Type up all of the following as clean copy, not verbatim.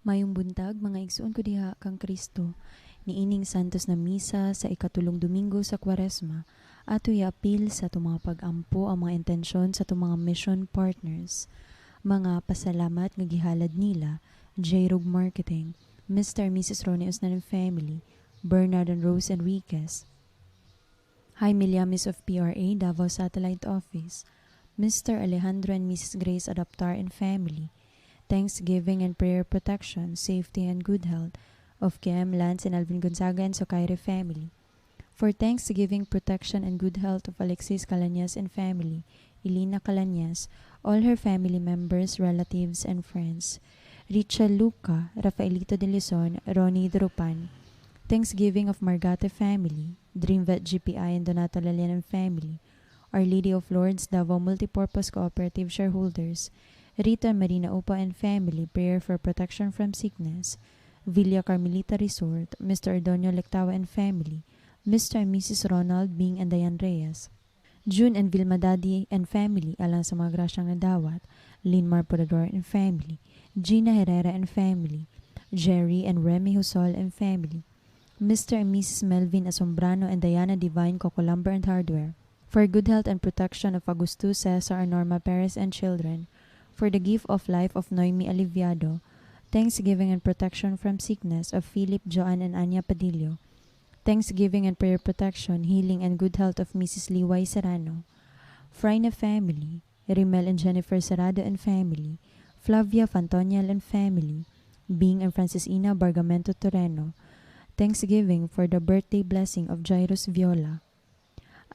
Maayong buntag, mga igsuon ko diha kang Kristo. Niining Santos na Misa sa ikatulong Domingo sa Kwaresma, ato iapil sa atong mga pag-ampo ang mga intensyon sa atong mga mission partners. Mga pasalamat nga gihalad nila: J-Rog Marketing, Mr. and Mrs. Ronnie Osnan and family, Bernard and Rose Enriquez, Jaime Llamis of PRA Davao Satellite Office, Mr. Alejandro and Mrs. Grace Adaptar and family, thanksgiving and prayer protection, safety and good health of KM Lance and Alvin Gonzaga and Socaire family. For thanksgiving, protection, and good health of Alexis Calanyas and family, Elena Calanyas, all her family members, relatives, and friends. Richa Luca, Rafaelito de Luzon, Ronnie Drupan. Thanksgiving of Margate family, Dreamvet GPI and Donato Lalian and family, Our Lady of Lourdes Davao Multipurpose Cooperative Shareholders, Rita and Marina Upa and family, prayer for protection from sickness, Villa Carmelita Resort, Mr. Ordonio Lectawa and family, Mr. and Mrs. Ronald Bing and Diane Reyes, June and Vilma Daddy and family, alang sa mga grasyang nadawat, Linmar Podador and family, Gina Herrera and family, Jerry and Remy Husol and family, Mr. and Mrs. Melvin Asombrano and Diana Divine Cocolumber and Hardware, for good health and protection of Augustus Cesar and Norma Perez and children, for the gift of life of Noemi Aliviado, thanksgiving and protection from sickness of Philip, Joanne, and Anya Padillo, thanksgiving and prayer protection, healing and good health of Mrs. Liway Serrano, Frayna family, Rimel and Jennifer Serrado and family, Flavia Fantonial and family, Bing and Francisina Bargamento Toreno, thanksgiving for the birthday blessing of Jairus Viola.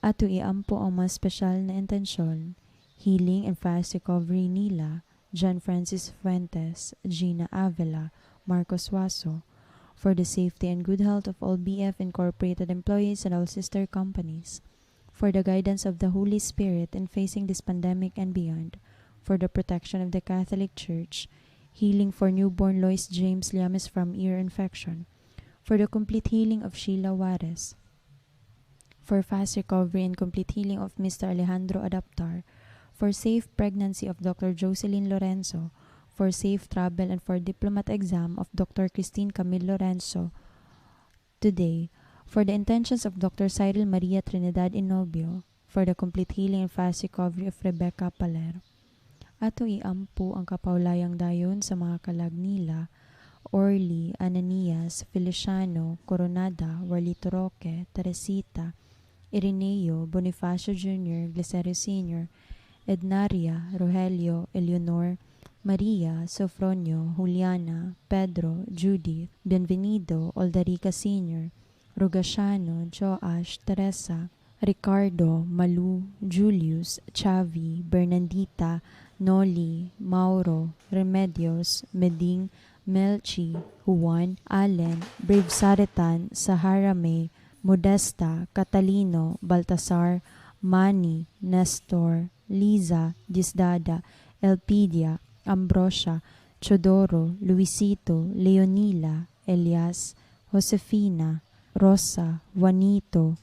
Ato iampo ang mga espesyal na intensyon, healing and fast recovery nila, John Francis Fuentes, Gina Avila, Marcos Suazo, for the safety and good health of all BF Incorporated employees and all sister companies, for the guidance of the Holy Spirit in facing this pandemic and beyond, for the protection of the Catholic Church, healing for newborn Lois James Llames from ear infection, for the complete healing of Sheila Juarez, for fast recovery and complete healing of Mr. Alejandro Adaptar, for safe pregnancy of Dr. Jocelyn Lorenzo, for safe travel and for diplomat exam of Dr. Christine Camille Lorenzo today, for the intentions of Dr. Cyril Maria Trinidad Inobio, for the complete healing and fast recovery of Rebecca Paler. Ato iampo ang kapaulayang dayon sa mga kalag nila, Orly, Ananias, Feliciano, Coronada, Warlito Roque, Teresita, Ireneo, Bonifacio Jr., Glicerio Sr., Ednaria, Rogelio, Eleonor, Maria, Sofronio, Juliana, Pedro, Judith, Bienvenido, Oldarica Sr., Rogaciano, Joash, Teresa, Ricardo, Malu, Julius, Chavi, Bernandita, Noli, Mauro, Remedios, Meding, Melchi, Juan, Allen, Brave Saretan, Sahara May, Modesta, Catalino, Baltasar, Manny, Nestor, Liza, Disdada, Elpidia, Ambrosia, Chodoro, Luisito, Leonila, Elias, Josefina, Rosa, Juanito,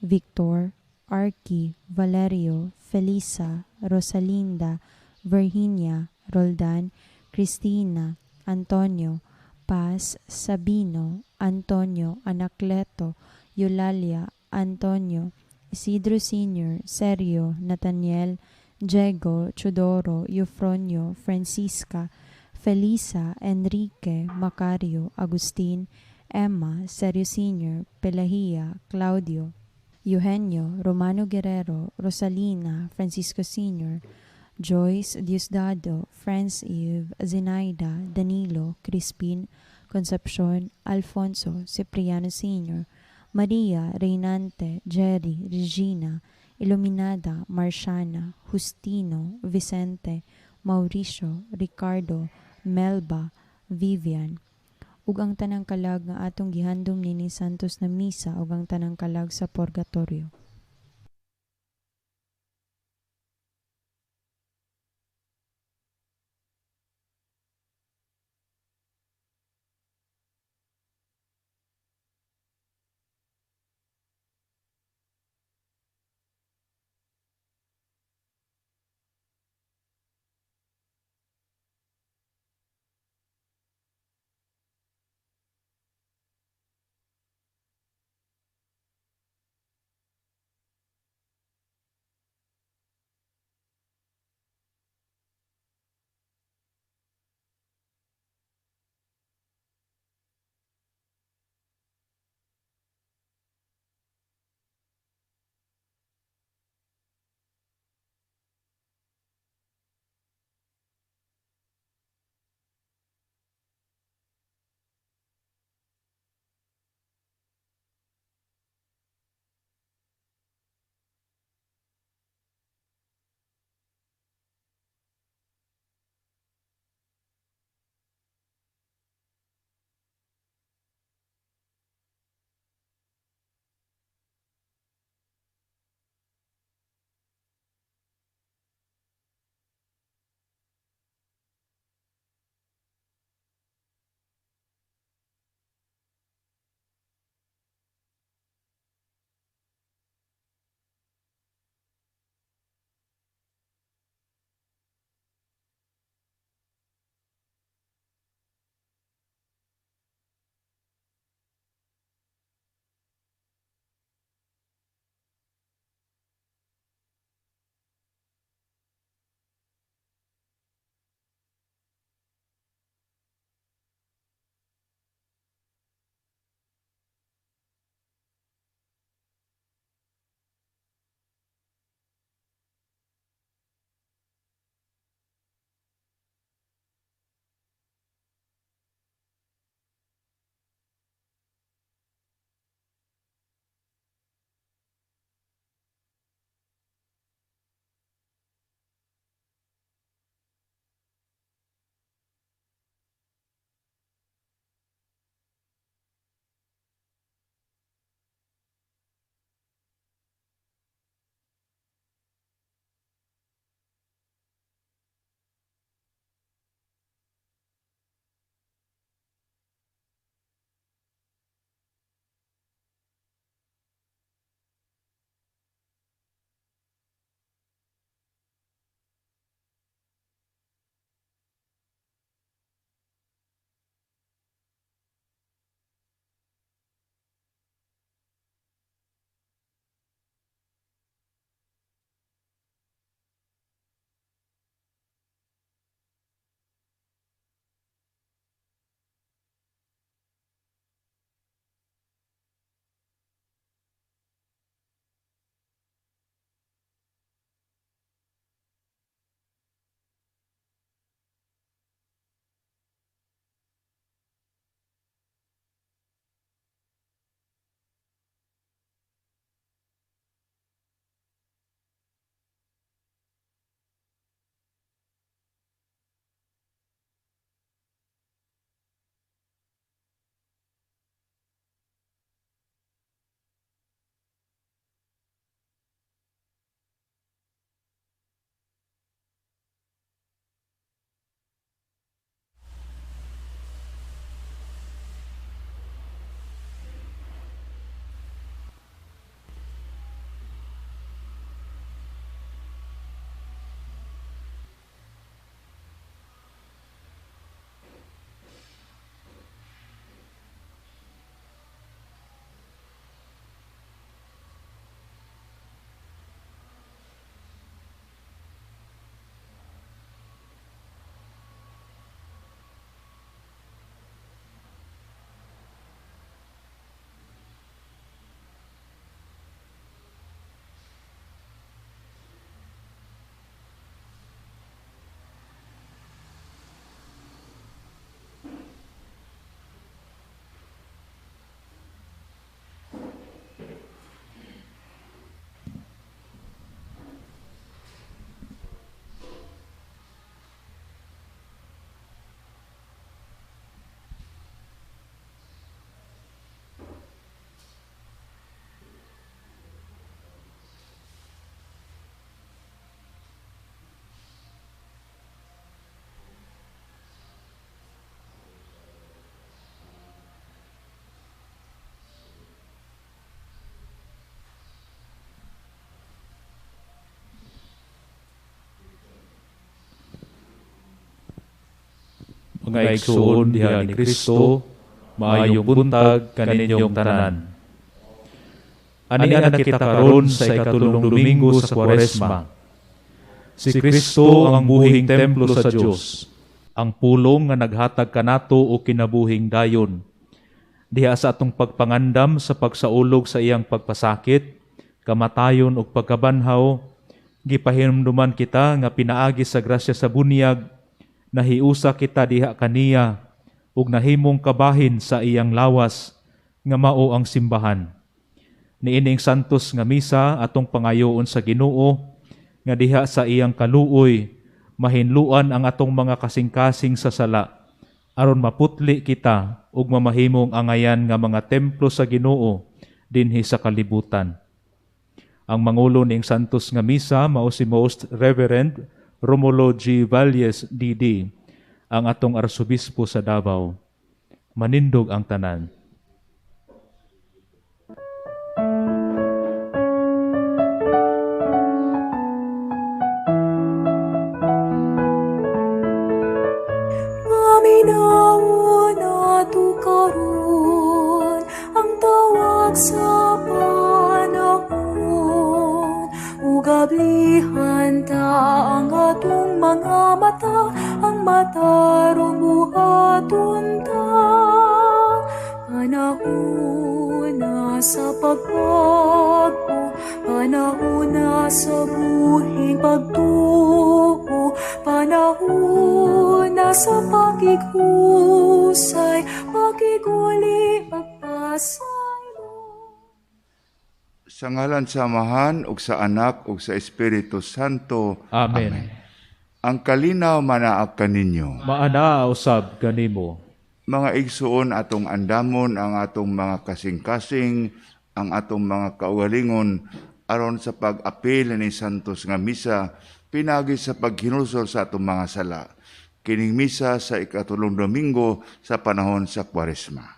Victor, Arky, Valerio, Felisa, Rosalinda, Virginia, Roldan, Cristina, Antonio, Paz, Sabino, Antonio, Anacleto, Eulalia, Antonio, Isidro Sr., Sergio, Nathaniel, Diego, Chodoro, Eufronio, Francisca, Felisa, Enrique, Macario, Agustin, Emma, Sergio Sr., Pelahia, Claudio, Eugenio, Romano Guerrero, Rosalina, Francisco Sr., Joyce, Diosdado, Franz Eve, Zenaida, Danilo, Crispin, Concepcion, Alfonso, Cipriano Sr., Maria, Reynante, Jerry, Regina, Iluminada, Marciana, Justino, Vicente, Mauricio, Ricardo, Melba, Vivian, ug ang tanang kalag nga atong gihandom nining Santos na Misa ug ang tanang kalag sa purgatorio. Mga igsuon diha ni Kristo, maayong buntag kaninyong tanan. Ania na kita karon sa 3 Domingo sa Kwaresma. Si Kristo ang buhing templo sa Dios, ang pulong nga naghatag kanato og kinabuhing dayon. Diha sa atong pagpangandam sa pagsaulog sa iyang pagpasakit, kamatayon ug pagkabanhaw, gipahinumduman kita nga pinaagi sa grasya sa bunyag, nahiusa kita diha kaniya ug nahimong kabahin sa iyang lawas nga mao ang simbahan. Niining santos nga misa atong pangayoon sa Ginoo nga diha sa iyang kaluoy mahinluan ang atong mga kasing-kasing sa sala aron maputli kita ug mamahimong angayan nga mga templo sa Ginoo dinhi sa kalibutan. Ang mangulo ning santos nga misa mao si Most Reverend Romulo G. Valles D.D., ang atong arsobispo sa Davao. Manindog ang tanan. Paminawon nato karon ang tawag sa panahon, ug ablihan ta ang atong mga mata, ang matarong buhaton ta. Panahon na sa pagbago, panahon na sa buhing pagtuo, panahon na sa pakighusay, pakiguli, pagpasaylo. Sa ngalan sa Amahan, ug sa Anak, ug sa Espiritu Santo. Amen. Amen. Ang kalinaw manaa kaninyo. Maanaa usab kanimo. Mga igsuon, atong andamon ang atong mga kasing-kasing, ang atong mga kaugalingon, aron sa pag-apil ni Santos nga misa, pinagi sa paghinulsol sa atong mga sala. Kining misa sa 3 Domingo sa panahon sa Kwaresma.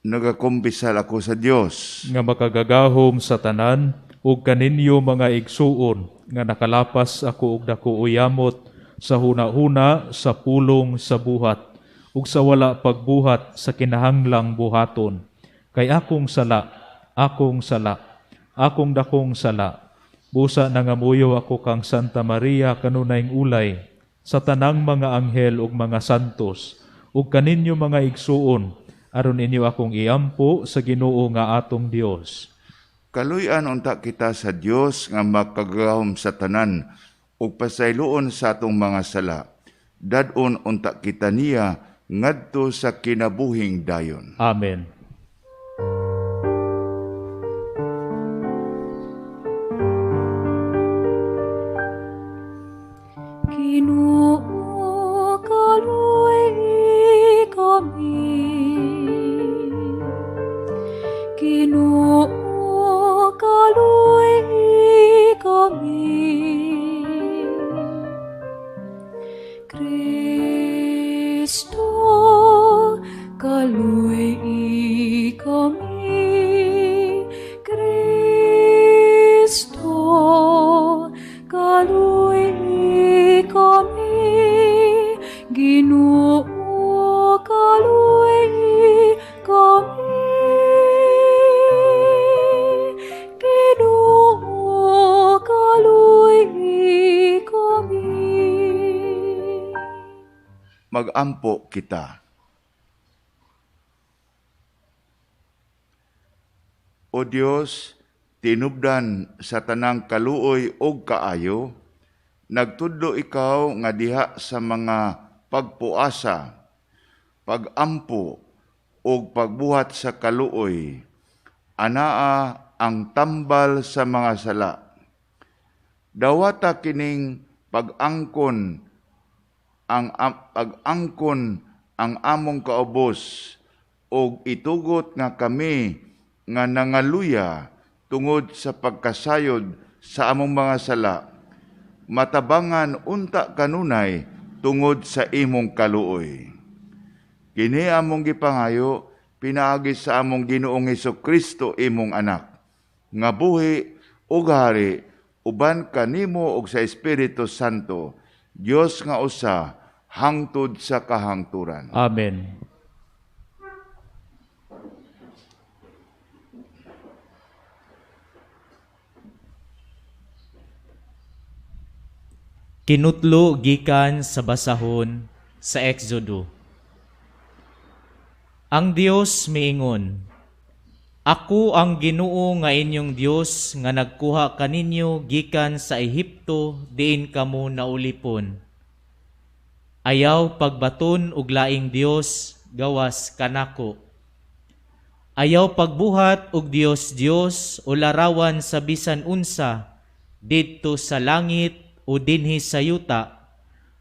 Nagakumpisal ako sa Dios nga makagagahom sa tanan ug kaninyo mga igsuon nga nakalapas ako og dako uyamot sa huna-huna, sa pulong, sa buhat ug sa wala pagbuhat sa kinahanglang buhaton. Kay akong sala, akong sala, akong dakong sala. Busa nangamuyo ako kang Santa Maria kanunayng ulay sa tanang mga anghel ug mga santos ug kaninyo mga igsuon aron inyo akong iampo sa Ginoo nga atong Dios. Kaluy-an unta kita sa Dios nga makagagahom sa tanan ug pasayloon sa atong mga sala. Dad-on unta kita niya ngadto sa kinabuhing dayon. Amen. Ginoo, kaluoy kami. Ginoo, kaluoy kami. Kristo, kaluoy kami. Kristo, kaluoy kami. Ginoo, kaluoy kami. Ginoo, kaluoy kami. Magampo kita. O Dios, tinubdan sa tanang kaluoy og kaayo, nagtudlo ikaw nga diha sa mga pagpuasa, pagampo og pagbuhat sa kaluoy, anaa ang tambal sa mga sala. Dawata kining pag-angkon ang pag-angkon ang among kaubos og itugot nga kami nga nangaluya tungod sa pagkasayod sa among mga sala, matabangan unta kanunay tungod sa imong kaluoy. Kini among gipangayo pinaagi sa among Ginoong Hesukristo imong anak, nga buhi ug hari uban kanimo ug sa Espiritu Santo, Dios nga usa, hangtod sa kahangturan. Amen. Kinutlo gikan sa basahon sa Exodo. Ang Dios miingon, "Ako ang Ginoo nga inyong Dios nga nagkuha kaninyo gikan sa Ehipto diin kamo naulipon. Ayaw pagbaton og laing dios gawas kanako. Ayaw pagbuhat og dios-dios o larawan sa bisan unsa didto sa langit o dinhi sa yuta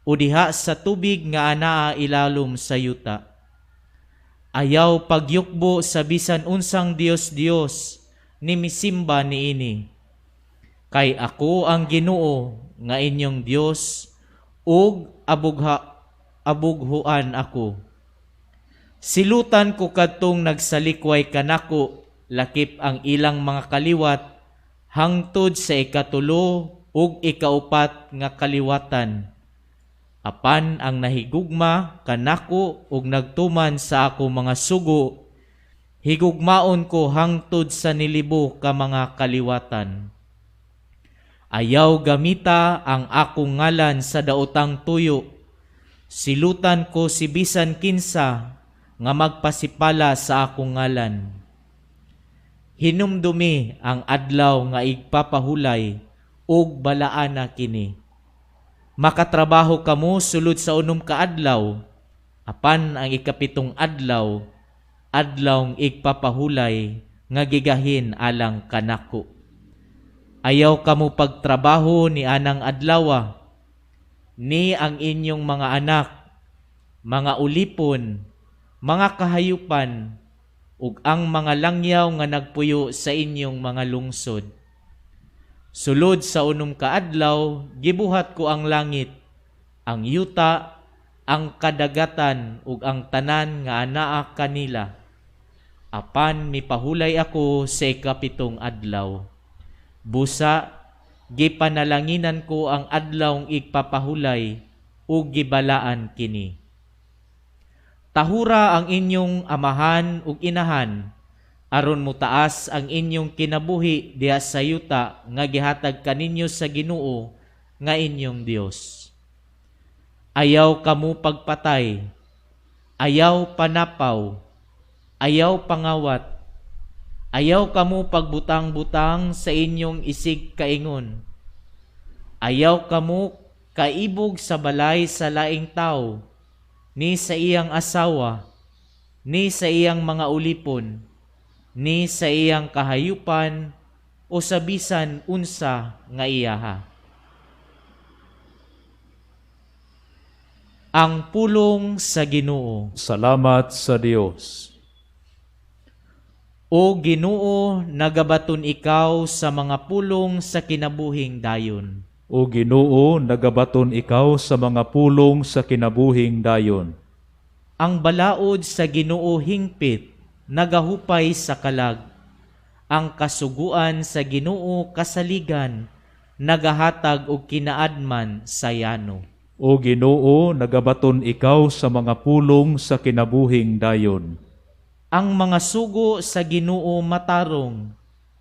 o diha sa tubig nga anaa ilalom sa yuta. Ayaw pagyukbo sa bisan unsang dios-dios ni misimba niini. Kay ako ang Ginoo nga inyong Dios ug abughuan ako. Silutan ko kadtong nagsalikway kanako lakip ang ilang mga kaliwat hangtod sa ikatulo ug ikaupat nga kaliwatan. Apan ang nahigugma kanako ug nagtuman sa ako mga sugo, higugmaon ko hangtod sa nilibo ka mga kaliwatan. Ayaw gamita ang akong ngalan sa daotang tuyo. Silutan ko si bisan kinsa nga magpasipala sa akong ngalan. Hinumdumi ang adlaw nga igpapahulay ug balaana kini. Makatrabaho kamo sulod sa 6 ka adlaw, apan ang 7 adlaw, adlawng igpapahulay nga gigahin alang kanako. Ayaw kamo pagtrabaho ni anang adlawa, ni ang inyong mga anak, mga ulipon, mga kahayupan, ug ang mga langyaw nga nagpuyo sa inyong mga lungsod. Sulod sa 6 ka adlaw, gibuhat ko ang langit, ang yuta, ang kadagatan ug ang tanan nga anaa kanila. Apan mipahulay ako sa 7 adlaw. Busa, gipanalanginan ko ang adlawng igpapahulay ug gibalaan kini. Tahura ang inyong amahan ug inahan, aron motaas ang inyong kinabuhi diha sa yuta nga gihatag kaninyo sa Ginoo nga inyong Dios. Ayaw kamo pagpatay, ayaw panapaw, ayaw pangawat, ayaw kamo pagbutang-butang sa inyong isig kaingon. Ayaw kamo kaibog sa balay sa laing tawo, ni sa iyang asawa, ni sa iyang mga ulipon, ni sa iyang kahayupan o sa bisan unsa nga iyaha. Ang pulong sa Ginoo. Salamat sa Dios. O Ginoo, nagabaton ikaw sa mga pulong sa kinabuhing dayon. O Ginoo, nagabaton ikaw sa mga pulong sa kinabuhing dayon. Ang balaod sa Ginoo hingpit, nagahupay sa kalag. Ang kasuguan sa Ginoo kasaligan, nagahatag og kinaadman sa yano. O Ginoo, nagabaton ikaw sa mga pulong sa kinabuhing dayon. Ang mga sugo sa Ginoo matarong,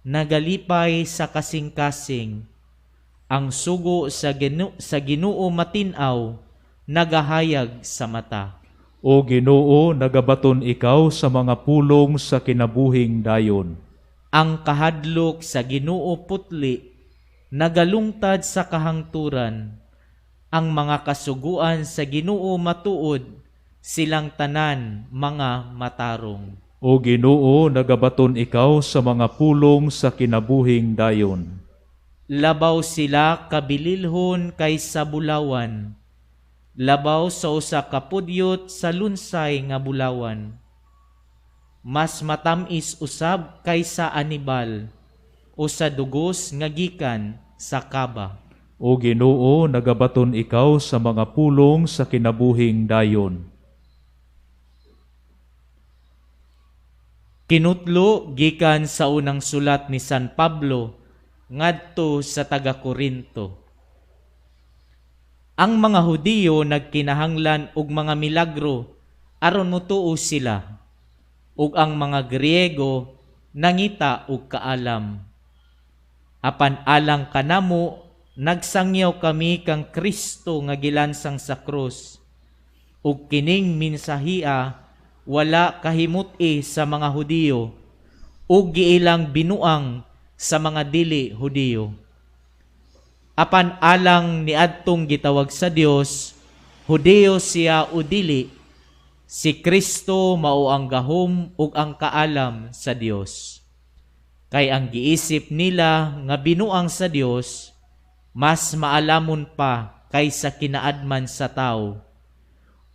nagalipay sa kasing-kasing. Ang sugo sa Ginoo matin-aw, nagahayag sa mata. O Ginoo, nagabaton ikaw sa mga pulong sa kinabuhing dayon. Ang kahadlok sa Ginoo putli, nagalungtad sa kahangturan. Ang mga kasuguan sa Ginoo matuod, silang tanan mga matarong. O Ginoo, nagabaton ikaw sa mga pulong sa kinabuhing dayon. Labaw sila kabililhon kaysa bulawan, labaw sa usa ka pudyot sa lunsay nga bulawan. Mas matamis usab kaysa anibal o sa dugos nga gikan sa kaba. O Ginoo, nagabaton ikaw sa mga pulong sa kinabuhing dayon. Kinutlo gikan sa unang sulat ni San Pablo ngadto sa taga Korinto. Ang mga Hudiyo nagkinahanglan og mga milagro aron motuo sila, ug ang mga Griego nangita og kaalam. Apan alang kanamo, nagsangyaw kami kang Kristo nga gilansang sa krus, ug kining minsahia wala kahimut-i sa mga Hudiyo ug giilang binuang sa mga dili Hudiyo. Apan alang niadtong gitawag sa Dios, Hudiyo siya o dili, si Kristo mao ang gahom ug ang kaalam sa Dios. Kay ang giisip nila nga binuang sa Dios, mas maalamon pa kaysa kinaadman sa tao.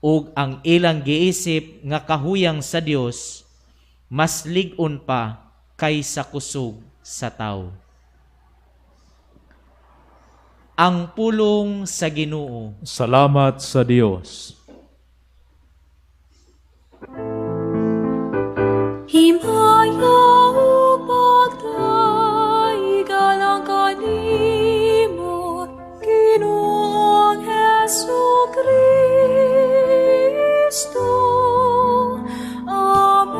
Ug ang ilang giisip nga kahuyang sa Dios, mas lig-on pa kaysa kusog sa tao. Ang pulong sa Ginoo. Salamat sa Dios. Himaya ug pagdaigan ang kanimo, Ginoong Hesus Kristo. Amen.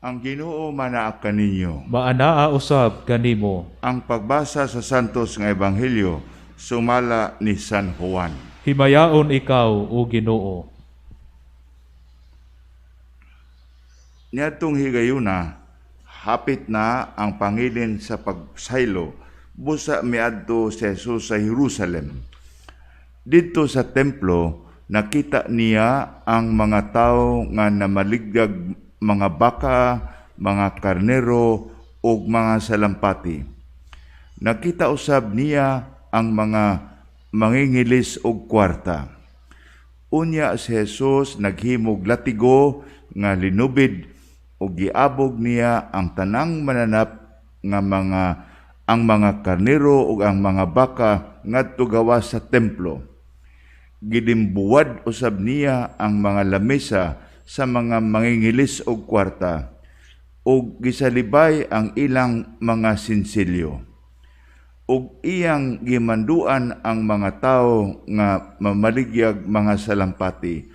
Ang Ginoo manaa kaninyo. Maanaa usab kanimo. Ang pagbasa sa Santos nga Ebanghelyo sumala ni San Juan. Himayaon ikaw, o Ginoo. Niadtong higayuna, hapit na ang pangilin sa pagsaylo, busa miadto si Jesus sa Jerusalem. Didto sa templo, nakita niya ang mga tawo nga namaligyag mga baka, mga karnero ug mga salampati. Nakita usab niya ang mga mangingilis og kwarta. Unya si Jesus naghimog latigo nga linubid ug giabog niya ang tanang mananap nga ang mga karnero ug ang mga baka ngadto gawas sa templo. Gidimbuwad usab niya ang mga lamesa sa mga mangingilis og kwarta ug gisalibay ang ilang mga sinsilyo. Ug iyang gimanduan ang mga tawo nga mamaligyag mga salampati.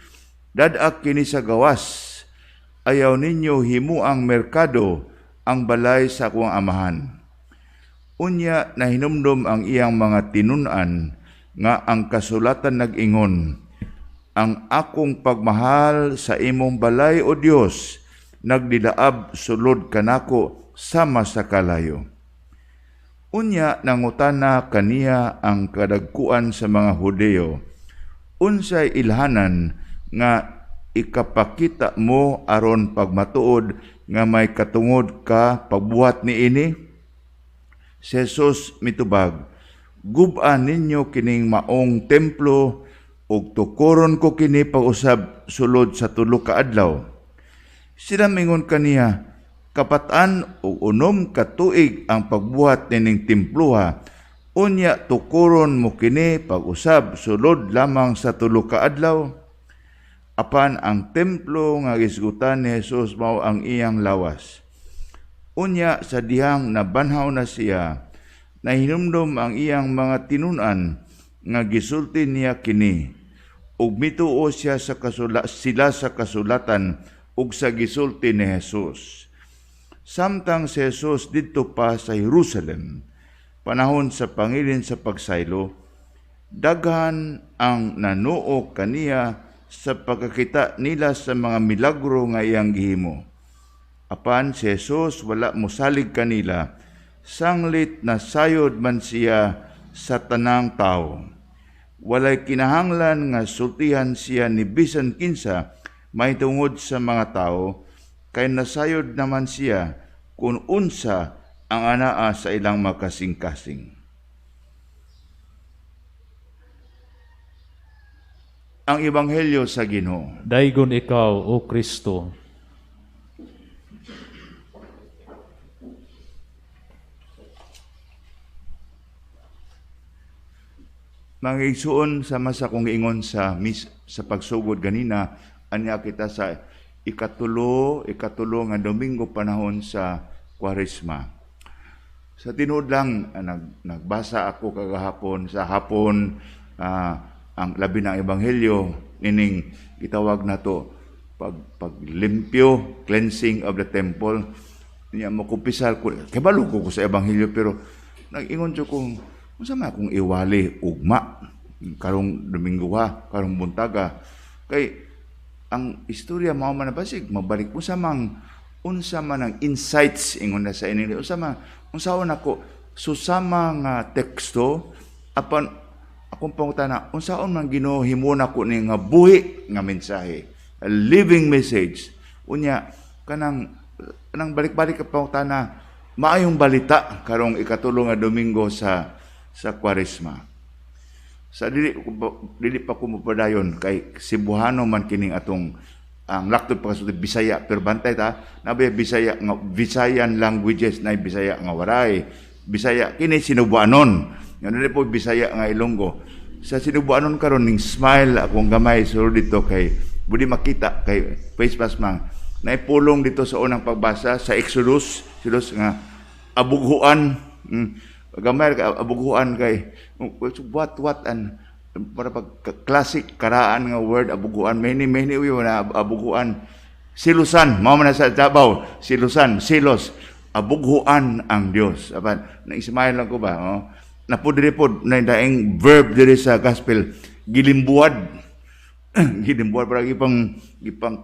Dad-ak kini sa gawas, ayaw ninyo himuang merkado ang balay sa akong amahan. Unya nahinumdom ang iyang mga tinun-an nga ang kasulatan nag-ingon, ang akong pagmahal sa imong balay o Dios nagdilaab sulod kanako sama sa kalayo. Unya nangutana kaniya ang kadagkuan sa mga Hudeo, unsay ilhanan nga ikapakita mo aron pagmatuod nga may katungod ka pagbuhat niini? Si Jesus mitubag, gub-a ninyo kining maong templo ug tukoron ko kini pag-usab sulod sa 3 ka adlaw. Sila mingon kaniya, kapat-an og 6 ka tuig ang pagbuhat nining temploha, unya tukoron mo kini pag-usab sulod lamang sa 3 ka adlaw. Apan ang templo nga gisgutan ni Jesus mao ang iyang lawas. Unya sa dihang nabanhaw na siya, nahinumdom ang iyang mga tinun-an nga gisulti niya kini, ug mituo siya sa sila sa kasulatan ug sa gisulti ni Jesus. Samtang si Jesus didto pa sa Jerusalem, panahon sa pangilin sa pagsaylo, daghan ang nanuo kaniya sa pagkakita nila sa mga milagro nga iyang gihimo. Apan si Jesus wala mosalig kanila, sanglit na sayod man siya sa tanang tawo. Walay kinahanglan nga sultihan siya ni bisan kinsa mahitungod sa mga tao, kay nasayod naman siya kung unsa ang anaa sa ilang makasing-kasing. Ang Ebanghelyo sa Ginoo. Daygon ikaw, O Kristo. Mga igsuon, sama sa kong ingon sa pagsugod ganina, anya kita sa Ikatulo nga Domingo panahon sa Kwaresma. Sa tinuod lang, nagbasa ako kagahapon sa hapon, ang labi ng ebanghelyo nining gitawag nato paglimpyo, cleansing of the temple. Niya mokumpisal ko, kabalo ko sa ebanghelyo, pero nag-ingon jud ko, unsa man akong iwali ugma karong Domingo ha, karong buntaga, kay ang istorya mao man na basig mabalik unsa man ang insights, ingon na sa inyo, unsa man unsaon nako susama nga teksto, apan akong pangutana, unsaon man Ginoo himo nako ni nga buhi nga mensahe, a living message? Unya kanang balik-balik ka pangutana, maayong balita karong ikatulo nga Domingo sa Kwaresma. Sa dili pa ko mopadayon kay Cebuano man kining atong ang laktod pa kasulti Bisaya, pero bantay ta nabi Bisaya nga Visayan languages, na Bisaya nga Waray. Bisaya kini Sinubuanon, ngano po Bisaya nga Ilonggo. Sa Sinubuanon karon ning smile akong gamay sur dito kay budi makita kay face mask man. Naipulong dito sa unang pagbasa sa Exodus, Exodus nga abughuan, gamay ka abughuan kay what and para pag classic karaan nga word abughuan, many many we na abughuan, silusan mao man sa Davao, silusan, silos, abughuan ang Dios. Apan na-smile lang ko ba, oh. Napud diri pod na daing verb diri sa gospel, gilimbuad. Gilimbuad para gipang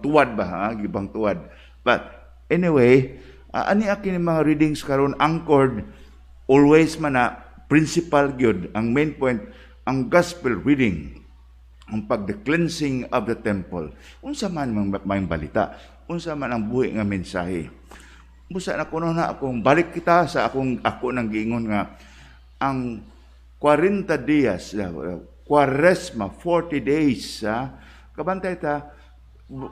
tuwad ba ha, gipang tuwad. But anyway, ani akin mga readings karon anchored always man na principal gyud ang main point ang gospel reading, ang pag the cleansing of the temple. Unsa man mang maayong balita, unsa man ang buhi nga mensahe? Busa na kuno na akong balik kita sa akong ako nang giingon nga ang 40 dias, Kwaresma, 40 days, ha? Kabantay ta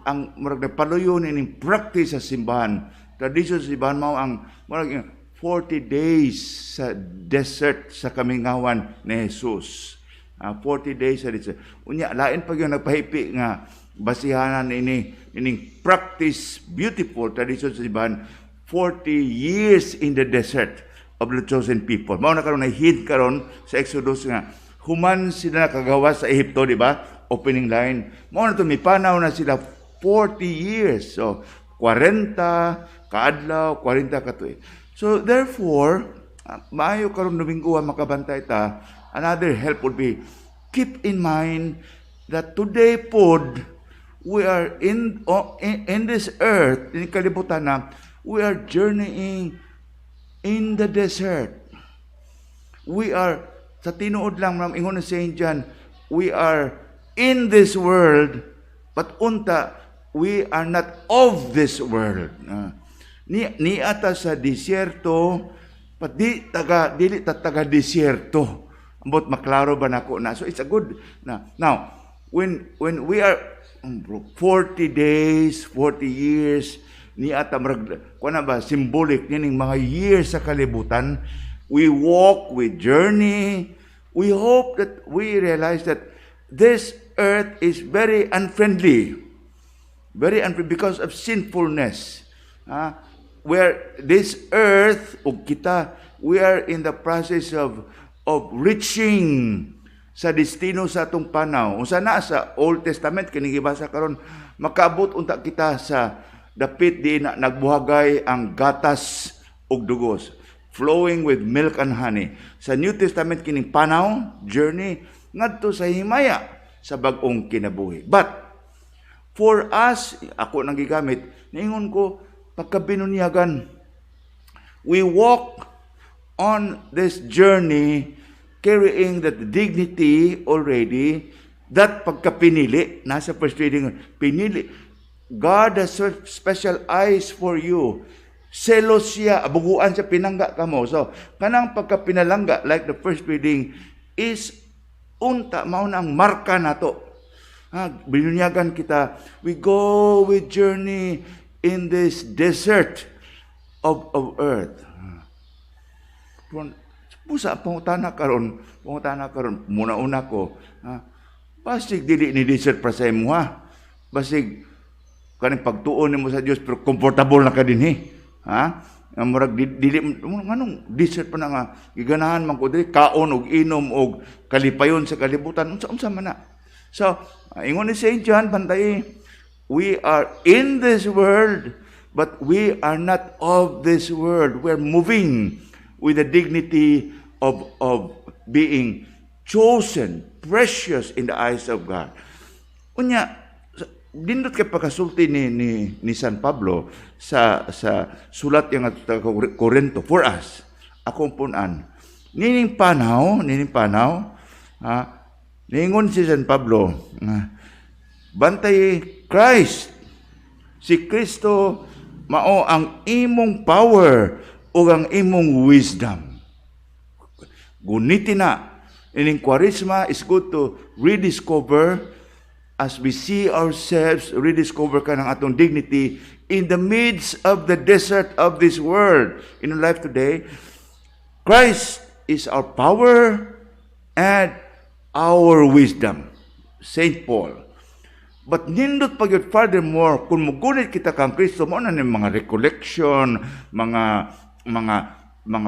ang murag nagpaluyo nining practice sa simbahan, tradition sa simbahan, mao ang murag 40 days sa desert sa kamingawan ni Jesus. 40 days sa desert. Unya lain pa gyud nagpahipi nga basihanan ini ining practice, beautiful tradition sa simbahan, 40 years in the desert of the chosen people. Mao na karon na hint karon sa Exodus nga human sila nakagawas sa Ehipto, di ba? Opening line. Mao na to mipanaw na sila 40 years. So 40 kaadlaw, 40 katuig. So therefore, maayo karon Domingo makabantay ta. Another help would be keep in mind that today pod we are in this earth, in kalibutan na we are journeying in the desert. We are, sa tinuod lang, ma'am, ingon ni Saint John, we are in this world, but unta, we are not of this world. Ni ata sa disyerto, but di taga, dili ta taga disyerto. Ambot maklaro ba nako na? So it's a good na. Now, when we are 40 days, 40 years, ni ata murag kuan na ba, symbolic nining mga years sa kalibutan, we walk, we journey, we hope that we realize that this earth is very unfriendly. Very unfriendly because of sinfulness. Where this earth, ug kita, we are in the process of reaching sa destino sa atong panaw. Unsa na sa Old Testament kini gibasa karon, makaabot unta kita sa dapit di na nagbuhagay ang gatas ug dugos, flowing with milk and honey. Sa New Testament kining panaw, journey ngadto sa himaya sa bag-ong kinabuhi. But for us, ako nang gigamit, niingon ko pagkabinunyagan, we walk on this journey carrying that dignity already, that pagkapinili, nasa first reading, pinili. God has special eyes for you. Selos siya, abuguan siya, pinangga ka mo. So, kanang pagkapinalangga, like the first reading, is unta, mao na ang marka nato. Ha, binunyagan kita, we go, we journey in this desert of earth. Pusa, pangutana karon, muna-una ko, ha, basig dili ni desert pa sa imo, ha? Basig, Kaning pagtuon nimo sa Dios pero comfortable na ka dinhi. Ha? Nga murag dili nganong desert pa na nga giganahan man ko diri, kaon og inom og kalipayon sa kalibutan, unsa unsa man na. So, ingon ni Saint John, bantay, we are in this world but we are not of this world. We're moving with the dignity of being chosen, precious in the eyes of God. Unya, nindot kay pagkasulti ni San Pablo sa sulat niya nga Corinto for us. Akong punan. Nining panaw, ha, ningon si San Pablo, nga, bantay, Christ, si Kristo mao ang imong power o ang imong wisdom. Gunitin na. Ining Kwaresma is good to rediscover as we see ourselves, rediscover ka ng atong dignity in the midst of the desert of this world. In life today, Christ is our power and our wisdom. Saint Paul. But nindot pa gyud, furthermore, kung mugunit kita kang Kristo, mao na ni mga recollection, mga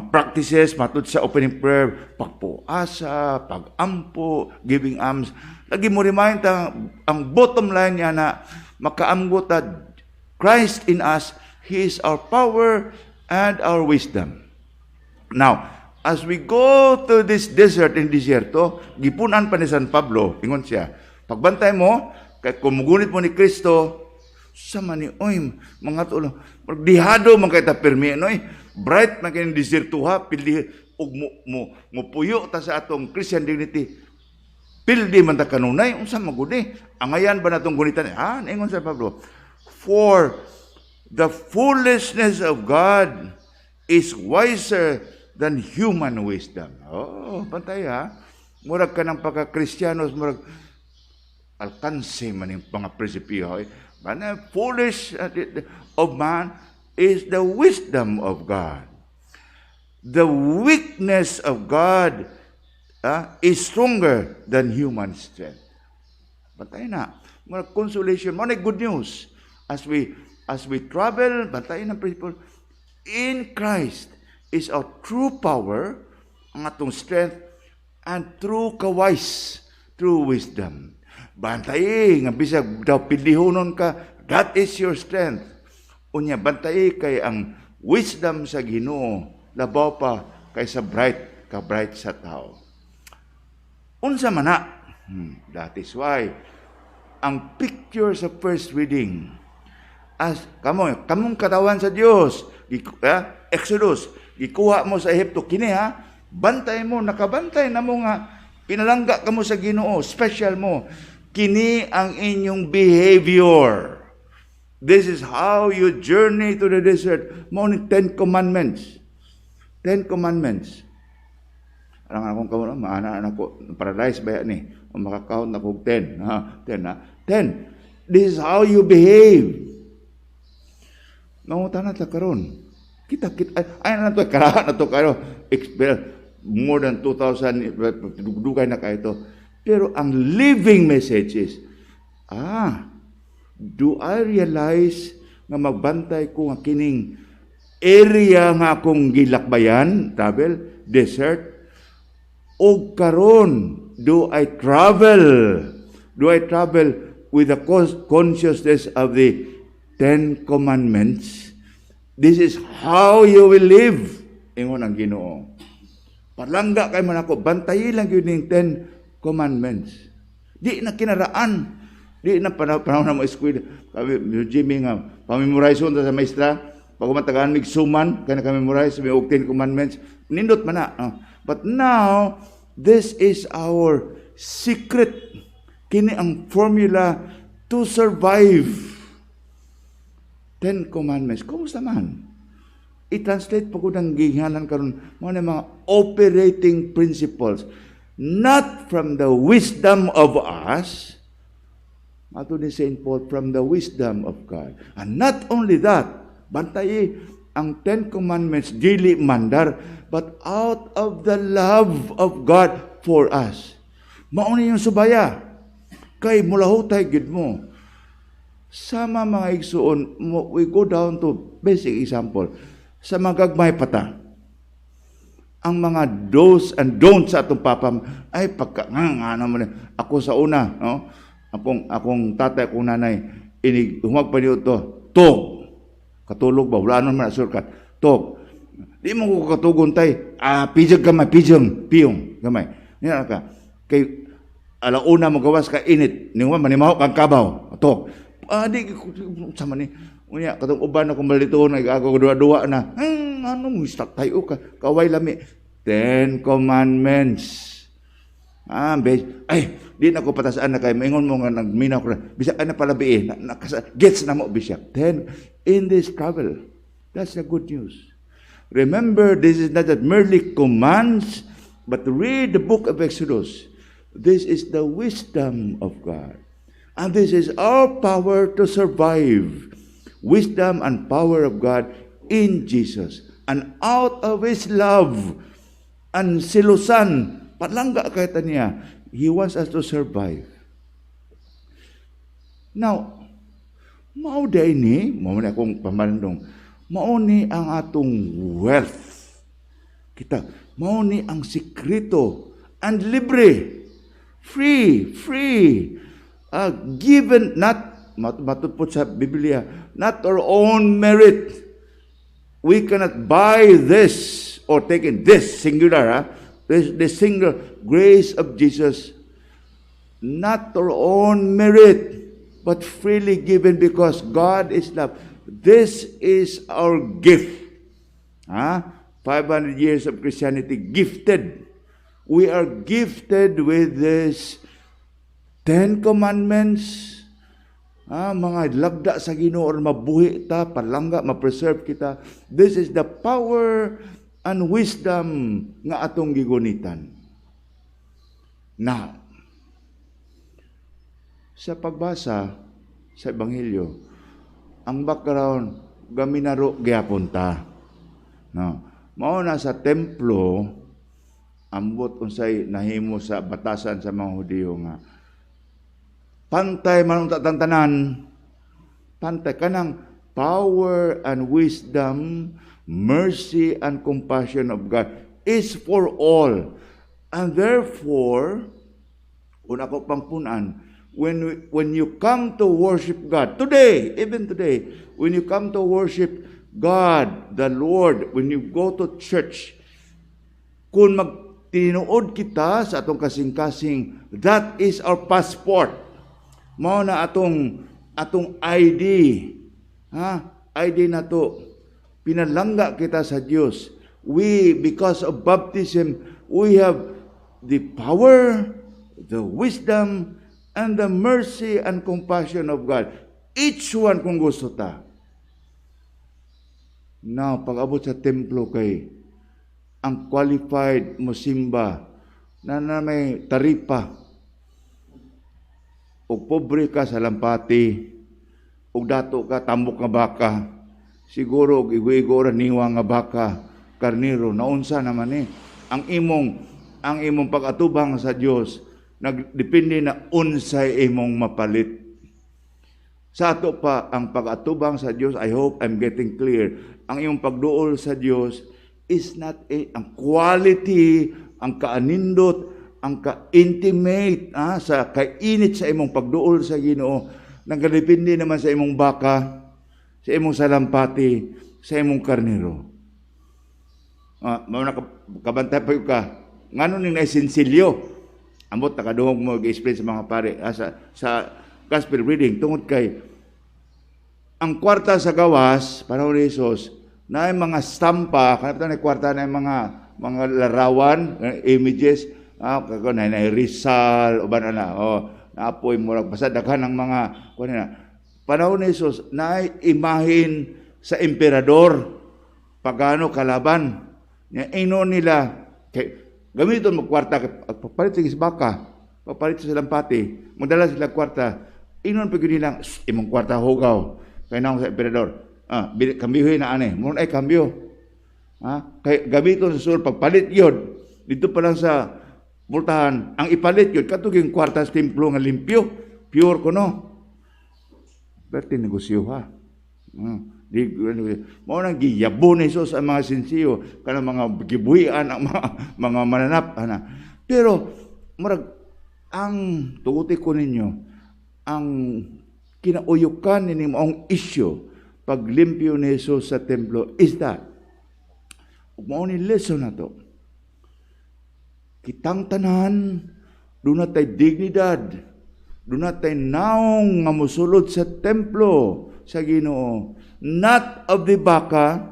practices matud sa opening prayer, pagpuasa, pagampo, giving alms. Lagi mo remind ta, ang bottom line niya na makaamgo ta, Christ in us, He is our power and our wisdom. Now, as we go to this desert in desierto, gipunan pa ni San Pablo, ingon siya, pagbantay mo, kay kung mugunit mo ni Kristo, sa man ni, oy, mga tulo, dihado man kay ta pirmi, no, oy, bright man kay desierto ha, pildi, ug mo puyo ta sa atong Christian dignity, pildi man ta kanunay, unsa magudi, angayan ba natong gunitan? Ah, ingon San Pablo, "For the foolishness of God is wiser than human wisdom." Oh, pantay ha. Murag ka ng pagka-Kristiyanos, murag alkanse man yung mga prinsipyo. Eh. But the foolish of man is the wisdom of God. The weakness of God is stronger than human strength. Bantay na. Mga consolation, mga good news. As we travel, bantay ng principle, in Christ is our true power, ang atong strength, and true kawise, true wisdom. Bantay, nga bisag daw pilihonon ka, that is your strength. Unya, bantay kay ang wisdom sa Ginoo labaw pa kaysa bright ka bright sa tao. Unsa man na? That is why ang picture sa first reading as kamo kamong katawan sa Dios, Exodus, gikuha mo sa Ehipto kini ha, bantay mo, nakabantay na mo nga pinalangga kamo sa Ginoo, special mo. Kini ang inyong behavior. This is how you journey to the desert. Mao ni Ten Commandments. Ten Commandments. Alang akong kamo, maana na ko, paradise ba ni? O makakount na kog 10. Ha? 10 ha? 10. This is how you behave. Mangutana ta karon. Kita kita ay na to karaha na to karon. More than 2,000 dugdugay na kayo to. Pero ang living message is, do I realize nga magbantay ko nga kining area nga akong gilakbayan, travel, desert, og karon do I travel? Do I travel with the consciousness of the Ten Commandments? This is how you will live. Ingon ang Ginoo. Palangga kay man ako, bantayi lang yun yung Ten Commandments. Di na kinaraan. Di na panahon na mo eskwela. Kami, Jimmy nga, pamemorize sa maestra. Pag umatagaan mig suman, kaya naka-memorize, may og Ten Commandments. Nindot man na. Ah. But now, this is our secret. Kini ang formula to survive. Ten Commandments. Kumusta man? I-translate pa ko ng gihanan karon mga mga operating principles, not from the wisdom of us, ato ni St. Paul, from the wisdom of God. And not only that, bantay, ang Ten Commandments dili mandar, but out of the love of God for us. Mao ni yung subaya. Kay mulahutay gid mo. Sama, mga igsuon, we go down to basic example. Sa mga gagmay pa ta, ang mga do's and don'ts sa atong papa, ay pagka, nga, nga naman, ako sa una, no? Akong tatay, akong nanay, inig, humag pa niyo to, tog. Katulog ba? Wala naman na shortcut. Tog. Di mo ko katugon tay, ah, pijag gamay, pijang, piyong, gamay. Niya ka. Kay, alauna mo gawas ka init, ni manimaho kang kabaw. Tog. Ah, di, sama ni, unya, katong uban ako malito na, ako duwa-duwa na, ano mo, start tayo ka, kaway lami. 10 Commandments. Ah, bes, ay, di na ko patasaan na kay maingon mo nga nagminaw ko. Bisag ana pala bi eh, na, gets na mo bisyak. Then in this travel, that's the good news. Remember, this is not that merely commands, but read the book of Exodus. This is the wisdom of God. And this is our power to survive. Wisdom and power of God in Jesus. And out of His love and silusan, palangga kay ta niya, He wants us to survive. Now, mao day ni, mao ni akong pamandong, mao ni ang atong wealth. Kita, mao ni ang sikreto and libre. Free, free. Given, not, matud pod sa Biblia, not our own merit. We cannot buy this or take in this singular, ha? This, the single grace of Jesus, not our own merit, but freely given because God is love. This is our gift. Ha? 500 years of Christianity, gifted. We are gifted with this 10 Commandments. Ah, mga lagda sa Ginoo or mabuhi ta, palangga, ma-preserve kita. This is the power and wisdom nga atong gigunitan. Now, sa pagbasa sa Ebanghelyo, ang background, gaminaro gyapon ta. No. Mao na sa templo, ambot unsay nahimo sa batasan sa mga Hudiyo nga pantay man unta tantanan, pantay kanang power and wisdom, mercy and compassion of God is for all. And therefore, kung ako pangpunan, when you come to worship God, today, even today, when you come to worship God, the Lord, when you go to church, kung magtinuod kita sa atong kasing-kasing, that is our passport. Mao na atong ID. Ha? ID na to. Pinalangga kita sa Dios. We, because of baptism, we have the power, the wisdom, and the mercy and compassion of God. Each one kung gusto ta. Now, pag-abot sa templo kay ang qualified mo simba na may taripa, og pobre ka sa lampati, og dato ka tambok nga baka, siguro og igo-igo ra niwa nga baka, karniro, naunsa naman eh ang imong pag-atubang sa Dios, nagdepende na unsay imong mapalit. Sa ato pa ang pag-atubang sa Dios, I hope I'm getting clear. Ang imong pagduol sa Dios is not a, ang quality, ang kaanindot, ang ka-intimate, sa kainit sa imong pagduol sa Ginoo, nagadepende naman sa imong baka, sa imong salampati, sa imong karnero. Ah, mao na kabantay pa ka. Ngano ning naisinsilyo? Ambot nakadungog mo gi-explain sa mga pare sa gospel reading tungod kay ang kwarta sa gawas panahon ni Jesus na mga stampa kanang na kwarta na mga larawan, images, kako na na Rizal uban na, oh, naapoy murag basta daghan ng mga kuan na panahon ni Jesus na imahin sa emperador pagano kalaban nya. Ingnon nila kay gamiton mo kwarta kay pagpalit sa baka, pagpalit sa lampati, magdala sila kwarta, ingnon pa gyud nilang, "Imong kwarta hugaw kay naong sa emperador, kambyuhin na ani mo." Ay kambyo ha, kay gamiton sa sul pagpalit yun dito pa lang sa pultahan. Ang ipalit yun kadto yung kwarta sa templo nga limpyo, pure kuno. Perti negosyo ha. Di mao nang giyabo ni Jesus ang mga sinsiyo kanang mga gibuhian ang mga mananap ana. Pero murag ang tuguti ko ninyo ang kinauyukan ini maong issue paglimpyo ni Jesus sa templo is that ug mao ni lesson nato. Kitang tanan duna tay dignidad, duna tay naong nga mosulod sa templo sa Ginoo, not of the baka,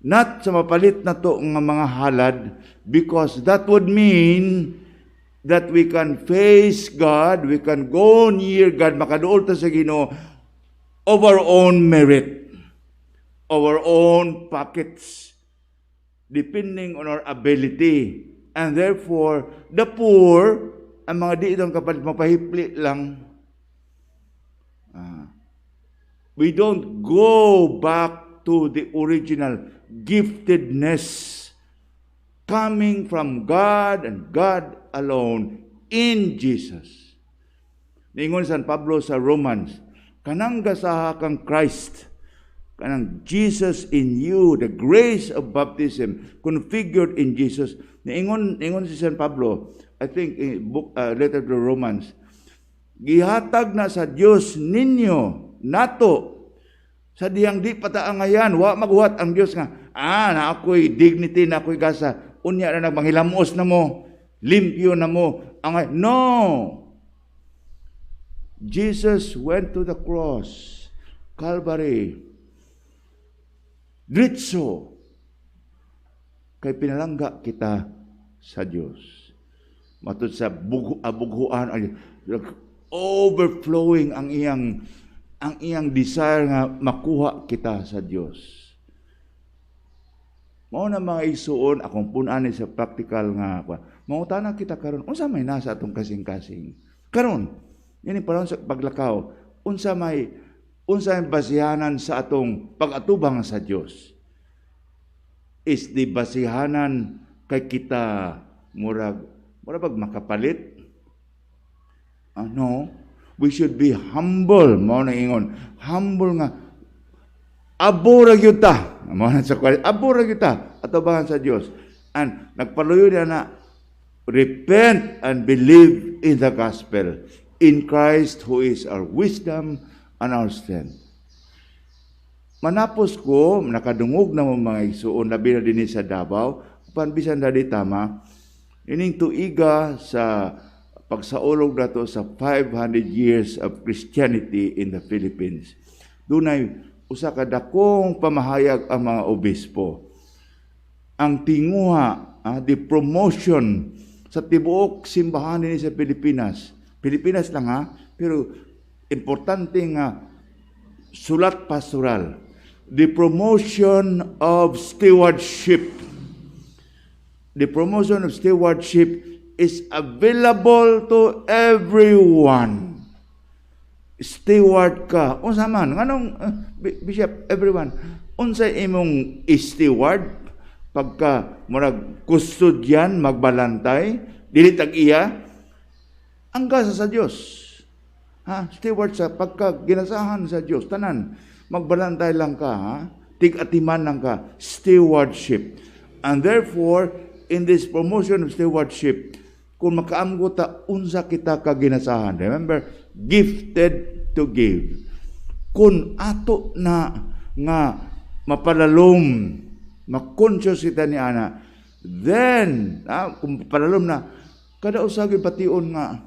not sa mapalit na to nga mga halad, because that would mean that we can face God, we can go near God, makaduol ta sa Ginoo of our own merit, our own pockets, depending on our ability. And therefore, the poor, ang mga di itong kapalit, mapahipli lang. We don't go back to the original giftedness coming from God and God alone in Jesus. Ningon San Pablo sa Romans, kanang gasaha kang Christ, kanang Jesus in you, the grace of baptism configured in Jesus. Ningon si San Pablo, I think in book letter to Romans, gihatag na sa Dios ninyo nato sa diyang di pataangayan, wa maghuwat ang Dios nga na ako'y dignity, na ako'y gasa, unya na nagmangilamos na mo, limpyo na mo ang no. Jesus went to the cross, Calvary, diretso kay pinalangga kita sa Dios. Matud sa bughuan ay overflowing ang iyang desire nga makuha kita sa Dios. Mao na, mga igsuon, akong pun-an ni sa practical nga mangutana kita karon, unsa may nasa atong kasing-kasing karon ini panahon sa paglakaw, unsa may basihanan sa atong pag-atubang sa Dios? Is the basihanan kay kita murag bag makapalit? Ano, we should be humble. Mao na ingon humble nga abo ra gyud ta. Mao na sa kwali, abo ra gyud ta atubangan sa Dios. And nagpaluyo niya na repent and believe in the gospel, in Christ who is our wisdom and our strength. Manapos ko, nakadungog na mo, mga igsuon, labi na dinhi sa Davao, upan bisan dali tama, ining tuiga sa pagsaulog nato sa 500 years of Christianity in the Philippines. Dunay usa ka dakong pamahayag ang mga obispo. Ang tinguha, the promotion sa tibuok simbahan dinhi sa Pilipinas. Pilipinas lang ha, pero importante nga sulat pastoral. The promotion of stewardship. The promotion of stewardship is available to everyone. Steward ka. Unsa man? Nganong, Bishop, everyone, unsa imong steward? Pagka murag custodian, magbalantay, dili tag iya, ang gasa sa Dios. Ha? Steward sa pagka ginasahan sa Dios, tanan, magbalantay lang ka, ha? Tig-atiman lang ka. Stewardship. And therefore, in this promotion of stewardship, kung makaamgo ta unsa kita ka ginasahan. Remember, gifted to give. Kung ato na nga mapalalom, makonscious kita ni ana, then, kung palalom na, kada usa gyud bation nga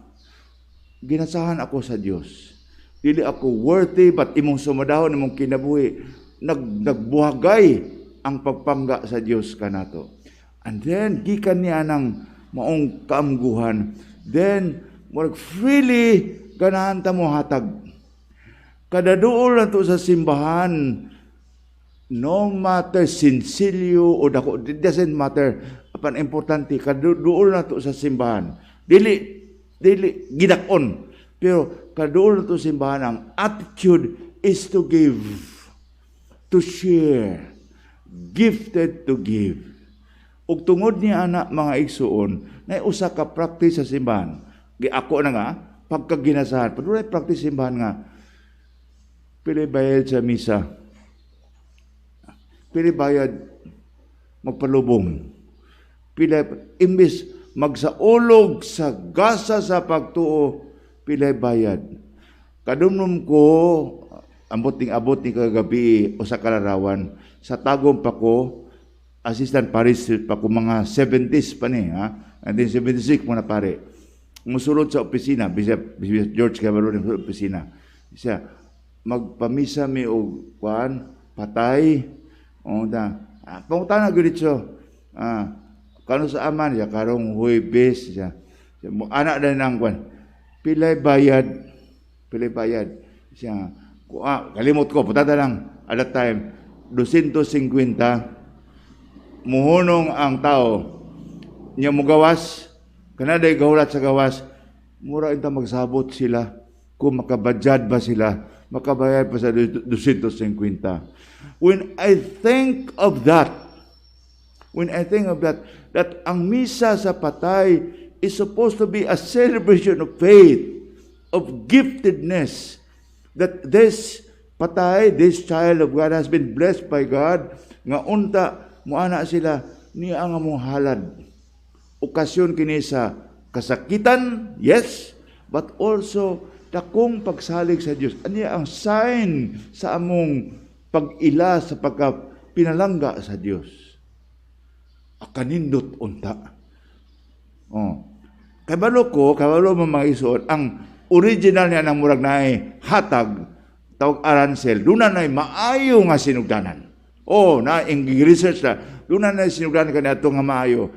ginasahan ako sa Dios. Dili ako worthy, but imong sumadahon imong kinabuhi nagbuhagay ang pagpangga sa Dios kanato. And then gikan niya ng maong kaamguhan, then murag freely ganahan ta mo hatag. Kada duol na to sa simbahan, no matter sinsilyo o dako, it doesn't matter. Apan importante, kada duol na to sa simbahan. Dili gidak-on. Pero kaduol na to sa simbahan, ang attitude is to give, to share, gifted to give. Ug tungod niya ana, mga igsuon, na usa ka practice sa simbahan. Gi ako na nga pagka ginasahan, padulay practice simbahan nga Pila bayad sa misa? Pila bayad magpalubong? Pila imbis magsaulog sa gasa sa pagtuo, pila bayad? Kadumdum ko, ambot ning abot ni kagabi o sa kalarawan, sa Tagum pa ko, assistant parish pa ko, mga 70s pa ni, ha? 1976 mo na pare. Musulod sa opisina, Bishop, Bishop George Cabalo sa opisina. Siya, magpamisa mi og kuan, patay. O da. Ah, pangutana gyud dito. Ah, kano sa aman siya karong Huwebes siya. Siya, anak din ang kuan. Pilay bayad, pilay bayad. Siya, kalimot ko, putata lang at that time, 250. Muhunong ang tao. Nya mugawas, kanaday gahulat sa gawas, mura inta magsabot sila kung makabadyad ba sila, makabayad pa sa 250. When I think of that, when I think of that, that ang misa sa patay is supposed to be a celebration of faith, of giftedness, that this patay, this child of God has been blessed by God, nga unta, muana sila, niya ang among halad. Okasyon kini sa kasakitan, yes, but also dakong pagsalig sa Dios. Aniya ang sign sa among pag-ila sa pagka pinalangga sa Dios. Akanindot unta. Oh. Kabalo ko, kabalo mo mga isuot, ang original niya ng murag naay hatag, tawag aransel, doon na na'y maayo nga sinugdanan. Oh, na in research na, doon na na'y sinugdanan kaniya ito nga maayo.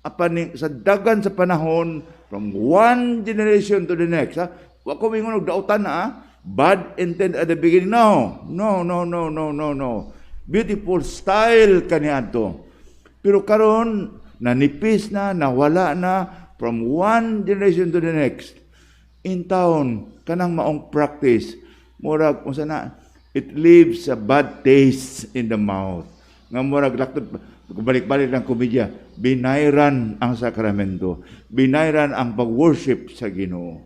Apan ni, sa dagan sa panahon, from one generation to the next, ha? Wa ko mingon og dautan na, ha? Bad intent at the beginning. No, no, no, no, no, no, no. Beautiful style kaniadto. Pero karon nanipis na, nawala na from one generation to the next. In town, kanang maong practice, murag unsa na, it leaves a bad taste in the mouth. Nga murag laktod, balik-balik ng komedya, binayran ang sakramento, binayran ang pag-worship sa Ginoo.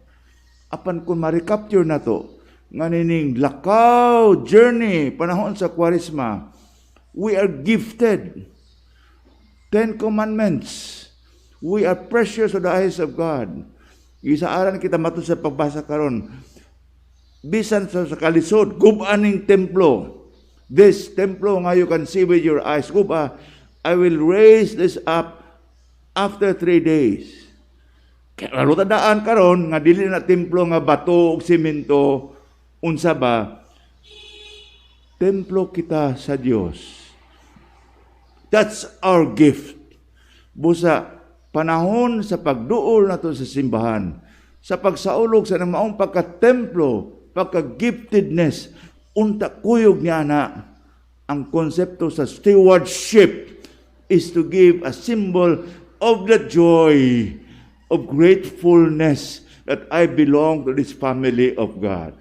Apan kung ma-recapture na to, nga nining lakaw journey panahon sa Kwaresma, we are gifted. 10 Commandments. We are precious to the eyes of God. Gisaaran kita matud sa pagbasa karon. Bisan sa kalisod, guba ning templo. This templo nga you can see with your eyes, guba, I will raise this up after 3 days. Kaya lalo tandaan karon nga dili na templo nga bato ug simento, unsa ba? Templo kita sa Dios. That's our gift. Busa panahon sa pagduol nato sa simbahan, sa pagsaulog sa maong pagkatemplo, pagka-giftedness, unta kuyog niya na ang konsepto sa stewardship is to give a symbol of the joy of gratefulness that I belong to this family of God.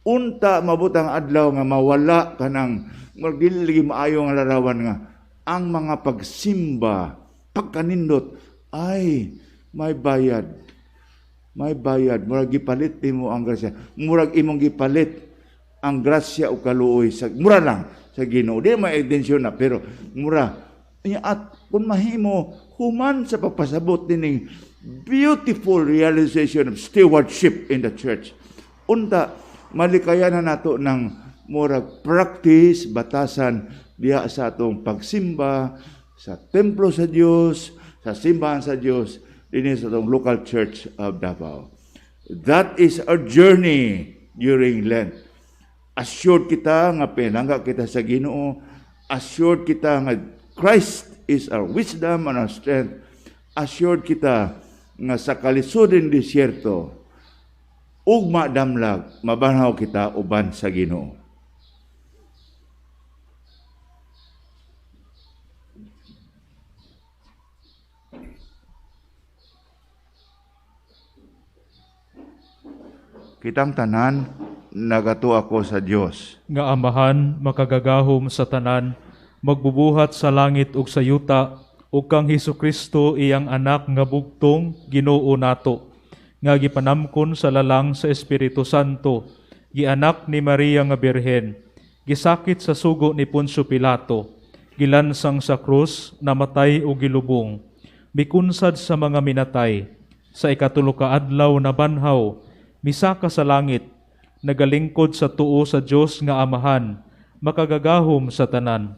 Unta mabutang adlaw nga mawala ka ng magdili maayo nga larawan nga ang mga pagsimba, pagkanindot, ay may bayad. May bayad. Murag gipalit nimo ang grasya. Murag imong gipalit ang grasya o kaluoy sa mura lang sa Ginoo. Di may intensyon na pero mura. Nya at kung mahimo human sa pagpasabot nining beautiful realization of stewardship in the church. Unta malikayan na nato ng murag practice batasan diha sa atong pagsimba sa templo sa Dios, sa simbahan sa Dios, dinhi sa atong local church of Davao. That is our journey during Lent. Assured kita nga pinangga kita sa Ginoo, assured kita nga Christ is our wisdom and our strength. Assured kita nga sa kalisoding disyerto, ugma damlag, mabanhaw kita uban sa Ginoo. Kitang tanan, nagato ako sa Dios. Nga Amahan, makagagahom sa tanan, magbubuhat sa langit ug sa yuta, ug kang Hesukristo iyang anak nga bugtong Ginoo nato, nga gipanamkon sa lalang sa Espiritu Santo, Gianak ni Maria nga Birhen, gisakit sa sugo ni Poncio Pilato, gilansang sa krus, namatay o gilubong, mikunsad sa mga minatay, sa ikatulo ka adlaw nabanhaw, misaka sa langit, nagalingkod sa tuo sa Dios nga Amahan, makagagahom sa tanan.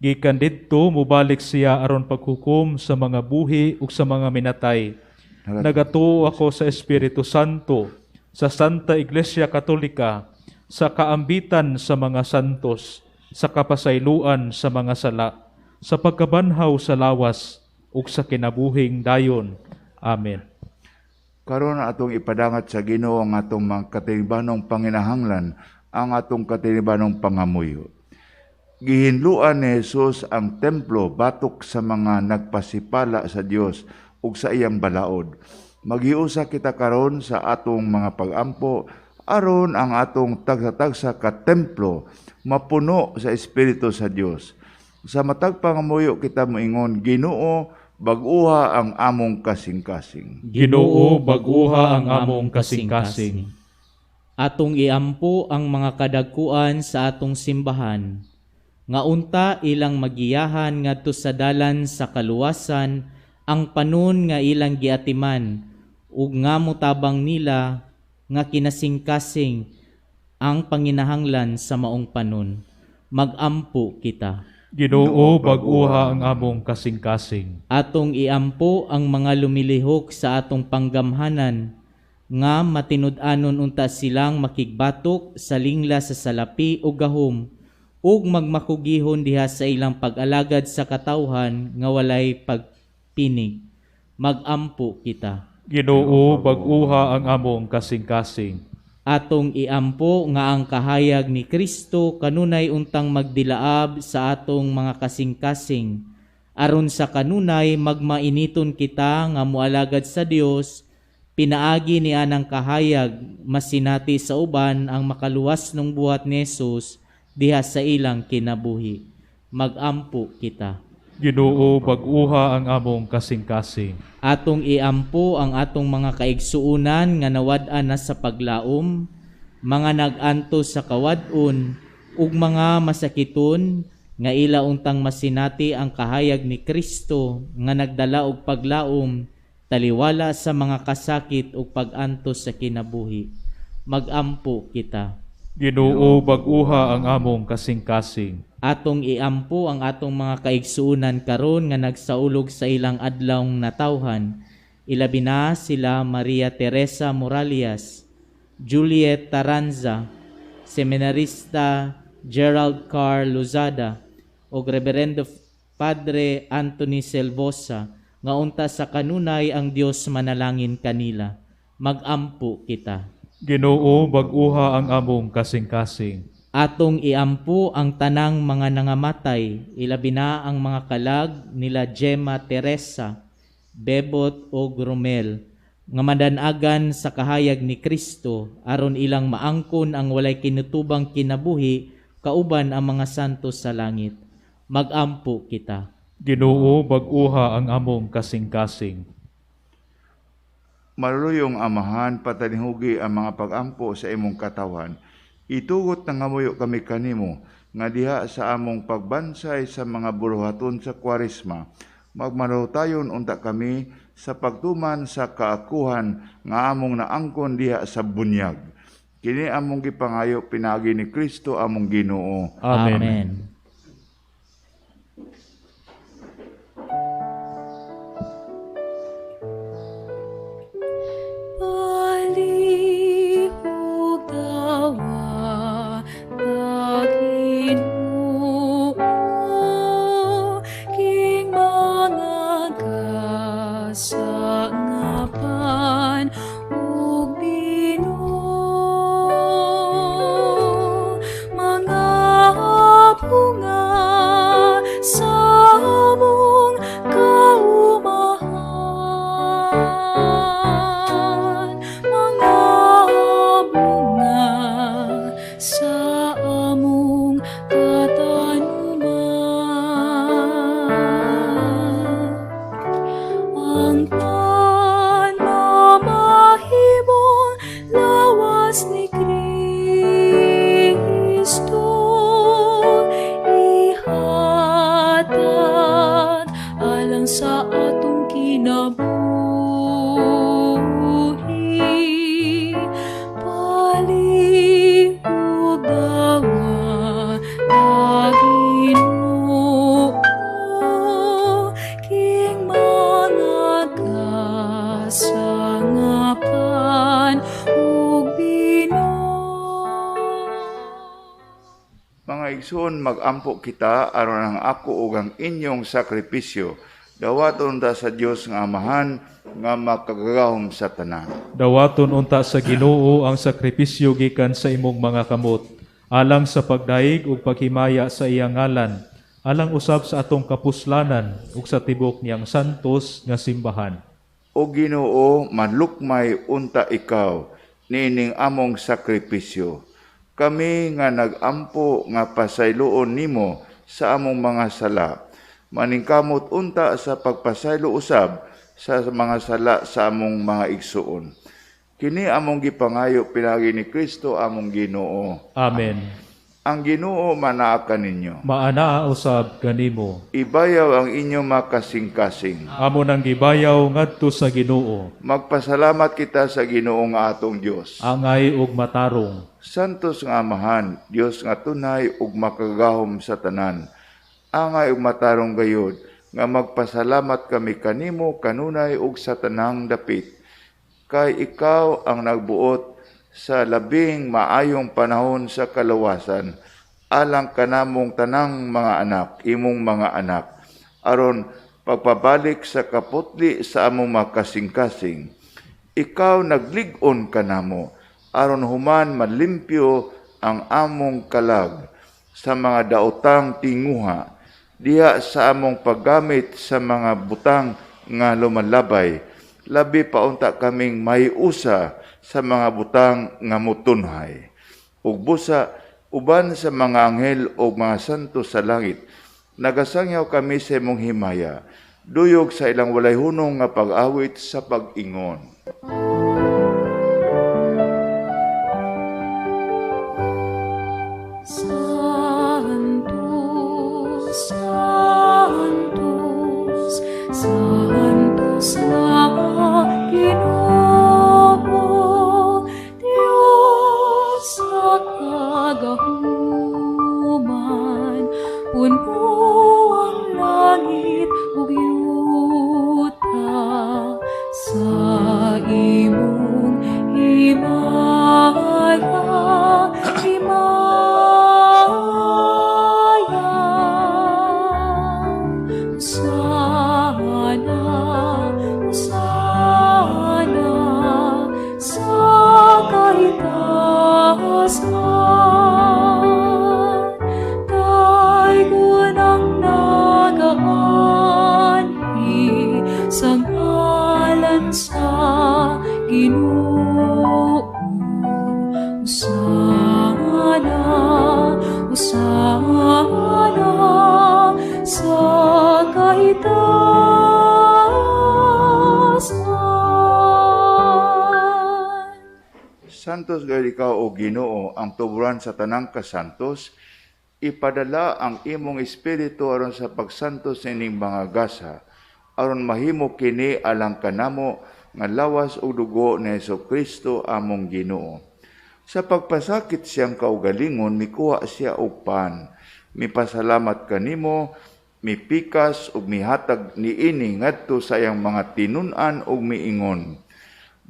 Gikan didto mobalik siya aron paghukom sa mga buhi ug sa mga minatay. Nagatuo ako sa Espiritu Santo, sa Santa Iglesia Katolika, sa kaambitan sa mga santos, sa kapasayloan sa mga sala, sa pagkabanhaw sa lawas ug sa kinabuhing dayon. Amen. Karon atong ipadangat sa Ginoo ang atong mga katinibanong panginahanglan, ang atong katinibanong pangamuyo. Gihinluan ni Jesus ang templo batok sa mga nagpasipala sa Dios ug sa iyang balaod. Maghiusa kita karon sa atong mga pagampo aron ang atong tagsa-tagsa ka templo mapuno sa Espiritu sa Dios. Sa matag pangamuyo kita moingon, Ginoo, bag-uha ang among kasing-kasing. Ginoo, bag-uha ang among kasing-kasing. Atong iampo ang mga kadagkuan sa atong simbahan, nga unta ilang magiyahan ngadto sa dalan sa kaluwasan ang panon nga ilang giatiman, ug nga motabang nila nga kinasingkasing ang panginahanglan sa maong panon. Magampo kita. Ginoo, bag-uha ang among kasing-kasing. Atong iampo ang mga lumilihok sa atong panggamhanan, nga matinud-anon unta silang makigbatok sa lingla sa salapi o gahom, ug magmakugihon diha sa ilang pag-alagad sa katawhan nga walay pagpinig. Magampo kita. Ginoo, bag-uha ang among kasing-kasing. Atong iampo nga ang kahayag ni Kristo kanunay untang magdilaab sa atong mga kasing-kasing, aron sa kanunay magmainiton kita nga moalagad sa Dios, pinaagi ni anang kahayag masinati sa uban ang makaluwas ng buhat ni Jesus diha sa ilang kinabuhi. Magampo kita. Ginoo, bag-uha ang among kasing-kasing. Atong iampo ang atong mga kaigsuonan nga nawad-an na sa paglaom, mga nag-antos sa kawad-on, ug mga masakiton nga ila untang masinati ang kahayag ni Kristo nga nagdala og paglaom, taliwala sa mga kasakit ug pag-antos sa kinabuhi. Magampo kita. Ginoo, bag-uha ang among kasing-kasing. Atong iampo ang atong mga kaigsuonan karon nga nagsaulog sa ilang adlawng natawhan. Ilabi na sila Maria Teresa Moralias, Juliet Taranza, Seminarista Gerald Carl Lozada, o Reverendo Padre Anthony Selvosa, nga unta sa kanunay ang Dios manalangin kanila. Magampo kita. Ginoo, bag-uha ang among kasing-kasing. Atong iampo ang tanang mga nangamatay, ilabi na ang mga kalag nila Gemma Teresa, Bebot o Romel, nga madanagan sa kahayag ni Kristo, aron ilang maangkon ang walay kinutubang kinabuhi, kauban ang mga santo sa langit. Magampo kita. Ginoo, bag-uha ang among kasing-kasing. Maluluyong Amahan, patanihugi ang mga pagampo sa imong katawan. Itugot nangamuyo kami kanimo, nga diha sa among pagbansay sa mga buruhaton sa Kwaresma, magmalutayon unta kami sa pagtuman sa kaakuhan nga among naangkon diha sa bunyag. Kini among gipangayo pinaagi ni Kristo among Ginoo. Amen. Amen. Palihog dawa Ginoo, king mga kasangapan ug bino, mga bunga sa among kaumahan, mga bunga sa among katanuman. Ang pan mamahimong lawas ni Kristo, Mga igsoon, magampo kita aron ang ako ug ang inyong sakripisyo dawaton ta sa Dios nga Amahan nga makagagahom sa tanan. Dawaton unta sa Ginoo ang sakripisyo gikan sa imong mga kamot, alang sa pagdaig ug paghimaya sa iyang ngalan, alang usab sa atong kapuslanan ug sa tibok niyang santos nga simbahan. O Ginoo, manlukmay unta ikaw niining among sakripisyo. Kami nga nagampo nga pasayloon nimo sa among mga sala, maningkamot unta sa pagpasaylo usab sa mga sala sa among mga igsuon. Kini among gipangayo pinaagi ni Kristo among Ginoo. Amen. Ang Ginoo manaa kaninyo. Maanaa usab kanimo. Ibayaw ang inyong makasing-kasing. Amo nang gibayaw ngadto sa Ginoo. Magpasalamat kita sa Ginoo nga atong Dios. Angay ug matarong. Santos nga Amahan, Dios nga tunay ug makagagahom sa tanan. Angay ug matarong gayod nga magpasalamat kami kanimo kanunay ug sa tanang dapit. Kay ikaw ang nagbuot sa labing maayong panahon sa kalawasan, alang kanamong tanang mga anak, imong mga anak, aron pagpabalik sa kaputli sa among makasing-kasing. Ikaw naglig-on kanamo, aron human malimpyo ang among kalag sa mga daotang tinguha, diha sa among paggamit sa mga butang nga lumalabay, labi pa unta kaming maiusa sa mga butang nga mutunhay. Ug busa, uban sa mga anghel o mga santo sa langit, nagasangyaw kami sa imong himaya, duyog sa ilang walay hunong nga pag-awit sa pag-ingon. Santos, Santos, Santos nga Ginoo, Dios sa kagahuman, puno ang langit ug yuta sa imong himaya, himaya. Hosana, Hosana, sa kahitasan. Daygon ang nagaanhi sa ngalan sa Ginoo. Hosana, Hosana, sa kahitasan. Santos gayud ikaw, o Ginoo, ang tuburan sa tanang kasantos, ipadala ang imong espiritu aron sa pagsantos nining mga gasa, aron mahimo kini alang kanamo nga lawas ug dugo ni Hesukristo among Ginoo. Sa pagpasakit siyang kaugalingon, mikuha siya og pan, mipasalamat kanimo, mipikas ug mihatag niini ngadto sa iyang mga tinun-an ug miingon,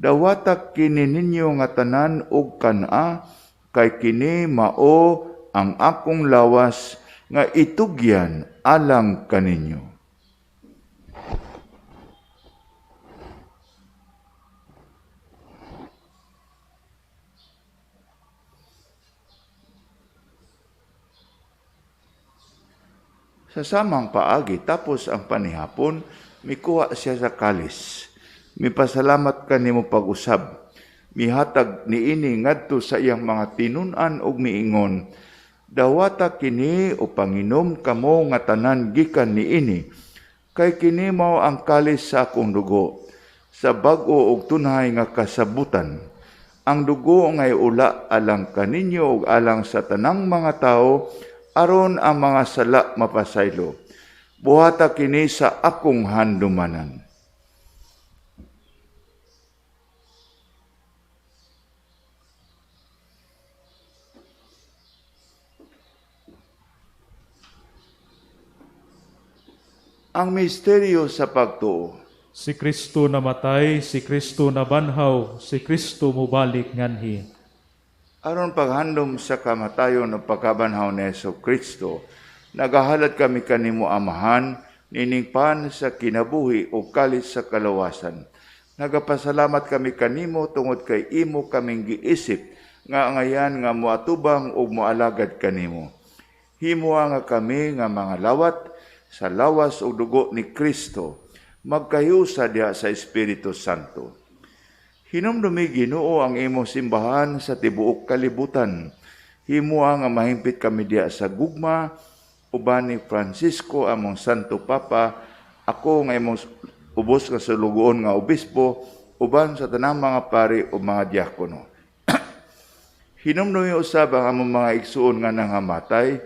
Dawata kini ninyo nga tanan og kan-a, kay kini mao ang akong lawas nga itugyan alang kaninyo. Sa samang paagi, tapos ang panihapon, mikuha siya sa kalis. Mipasalamat kanimo pag-usab. Mihatag niini ngadto sa iyang mga tinun-an ug miingon, Dawata kini o panginom kamo nga tanan gikan niini, kay kini mao ang kalis sa akong dugo, sa bag-o ug tunhay nga kasabutan. Ang dugo ngay ula alang kaninyo ug alang sa tanang mga tawo, aron ang mga sala mapasaylo. Buhata kini sa akong handumanan. Ang misteryo sa pagtuo. Si Kristo namatay, si Kristo nabanhaw, si Kristo mubalik nganhi. Aron paghandom sa kamatayon ug pagkabanhaw ni Hesus Kristo, nagahalad kami kanimo, Amahan, nining pan sa kinabuhi ug kalis sa kalawasan. Nagapasalamat kami kanimo tungod kay imo kaming giisip nga angayan nga moatubang ug moalagad kanimo. Himoa nga kami nga mga lawat sa lawas ug dugo ni Kristo, magkahiusa diha sa Espiritu Santo. Hinumdumi, Ginoo, ang imong simbahan sa tibuok kalibutan. Himoa nga mahimpit kami diha sa gugma uban ni Francisco among Santo Papa, ako nga imong ubos nga sulugoon nga obispo, uban sa tanang mga pari ug mga diakono. Hinumdumi usab ang among mga igsuon nga nanghamatay,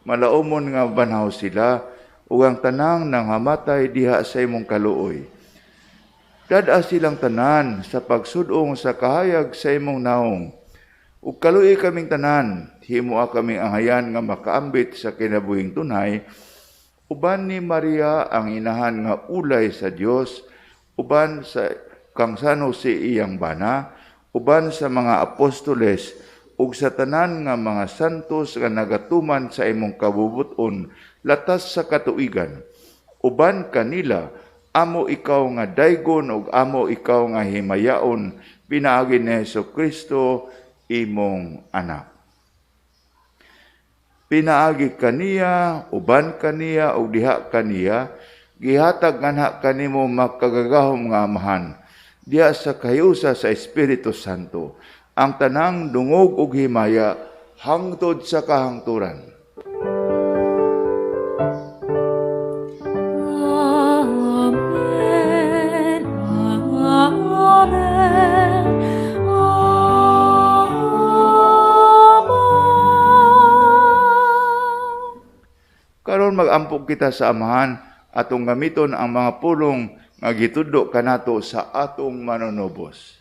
malaumon nga banhaw sila, ug ang tanang nanghamatay diha sa imong kaluoy. Dad-a silang tanan sa pagsudong sa kahayag sa imong naong. Ug kaluoyi kaming tanan, himoa kaming angayan nga makaambit sa kinabuhing tunay, uban ni Maria ang inahan nga ulay sa Dios, uban sa kang San Jose iyang bana, uban sa mga apostoles, ug sa tanan nga mga santos nga nagatuman sa imong kabubuton latas sa katuigan. Uban kanila, amo ikaw nga daygon ug amo ikaw nga himayaon pinaagi ni Hesus Kristo imong anak. Pinaagi kaniya, uban kaniya ug diha kaniya, gihatag nganha kanimo makagagahom nga Amahan, diha sa kahiusa sa Espiritu Santo, ang tanang dungog ug himaya hangtod sa kahangturan. Amen. Amen. Amen. Karon mag-ampo kita sa Amahan, atong gamiton ang mga pulong nga gitudlo kanato sa atong manunubos.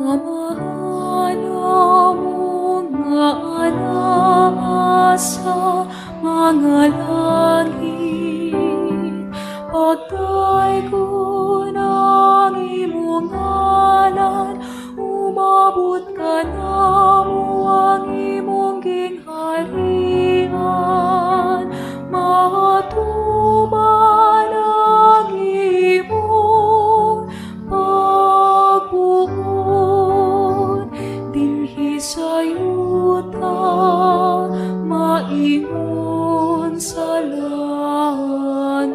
Amahan among nga anaa sa mga langit, pagdaygon ang imong ngalan, umabot kanamo ang imong gingharian, matuman ang imong pagbuot dinhi sa yuta, maingon sa langit.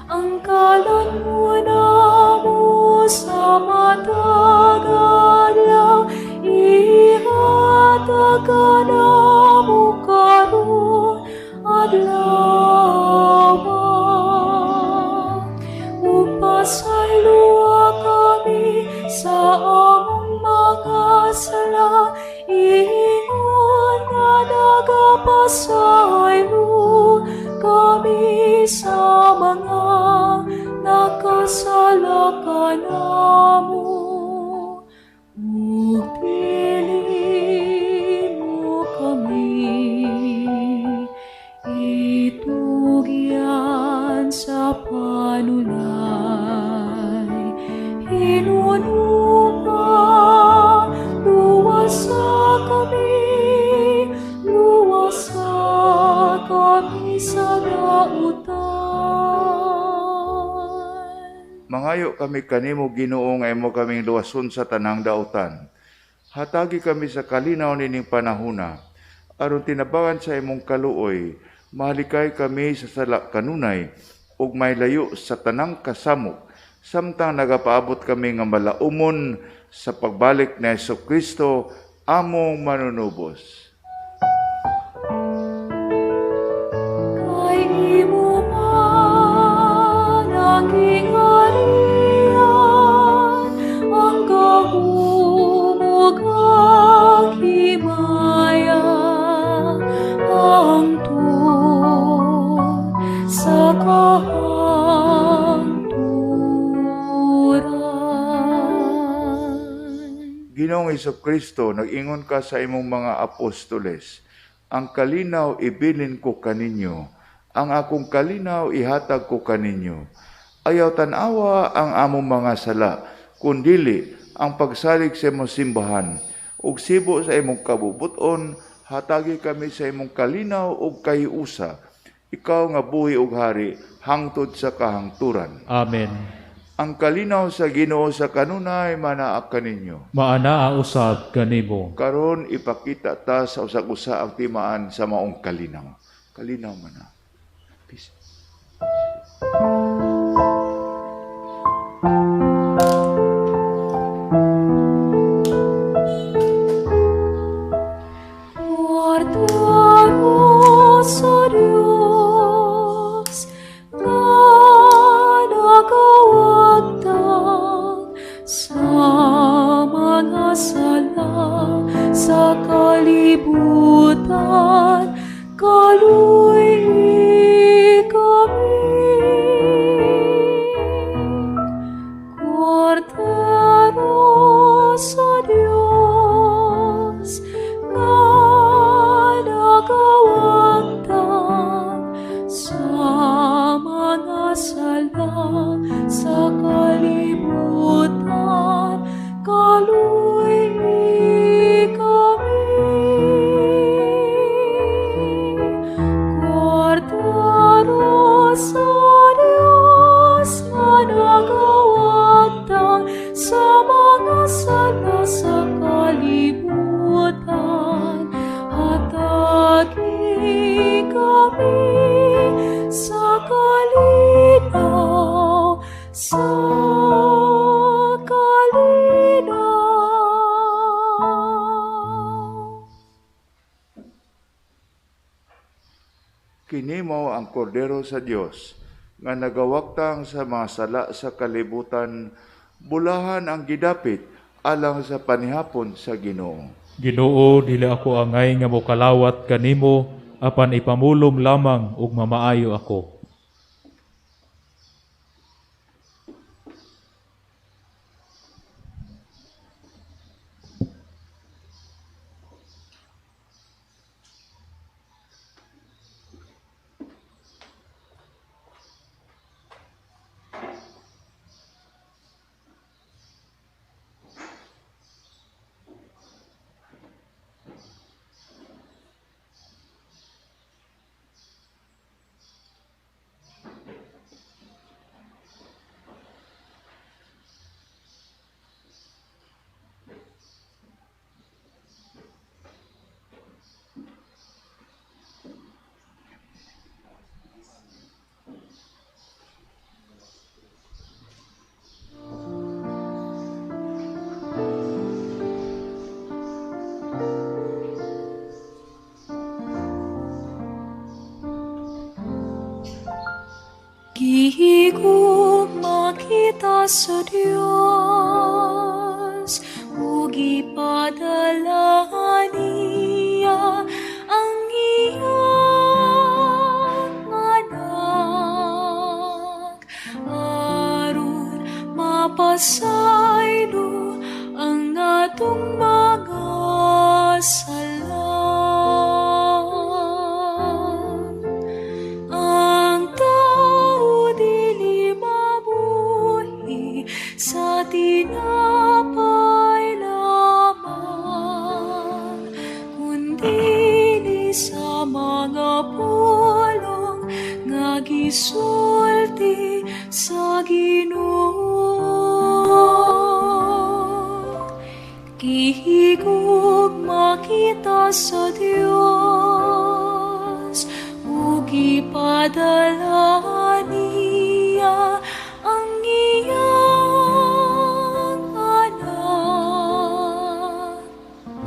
Ang kalan mo namo sa matag adlaw, ihatag kanamo karon adlaw. Ug pasayloa kami sa among mga sala, ingon nga nagapasaylo kami sa mga nakasala kanamo. Ug dili mo kami itugyan sa panulay, hinunua, luwasa kami, luwasa kami sa dautan. Mangayo kami kanimo, Ginoo, nga imo kaming luwason sa tanang dautan. Hatagi kami sa kalinaw nining panahuna, aron tinabangan sa imong kaluoy, mahalikay kami sa sala kanunay, ug may layo sa tanang kasamok, samtang nagapaabot kami nga malaumon sa pagbalik ni Hesus Kristo, among manunubos. Kay imo man ang gingharian, ang gahom ug ang himaya, hangtod sa kahangturan. Ginoong Kristo, nag-ingon ka sa imong mga apostoles, ang kalinaw ibilin ko kaninyo, ang akong kalinaw ihatag ko kaninyo. Ayaw tan-awa ang among mga sala, kundili ang pagsalig sa imong simbahan ug sibo sa imong kabubuton, hatagi kami sa imong kalinaw ug kahiusa. Ikaw nga buhi ug hari hangtod sa kahangturan. Amen. Ang kalinaw sa Ginoo sa kanunay manaa kaninyo. Maanaa usab kanimo. Karon ipakita ta sa usag-usa ang timaan sa maong kalinaw. Kalinaw man na. Peace. Kwartero sa Dios nga nagawagtang sa mga sala sa kalibutan, kaluy kami. Kwartero sa Dios nga nagawagtang sa mga sala sa kalibutan, kaluy kami. Kwartero sa Dios nga nagawagtang sa mga sala sa kalibutan, hatagi kami sa kalinaw, sa kalinaw. Kini mao ang kordero sa Dios nga nagawaktang sa mga sala sa kalibutan, bulahan ang gidapit alang sa panihapon sa Ginoo. Ginoo, dili ako angay nga mokalawat kanimo, apan ipamulom lamang ug mamaayo ako. Gihigugma kita sa Dios ug ipadala niya ang iyang anak aron mapasaylo ang atong mga sala. Ang tao dili mabuhi sa tinapay lamang, kundi sa mga pulong nga gisulti sa Ginoo. Gihigugma kita sa Dios ug ipadala niya ang iyang anak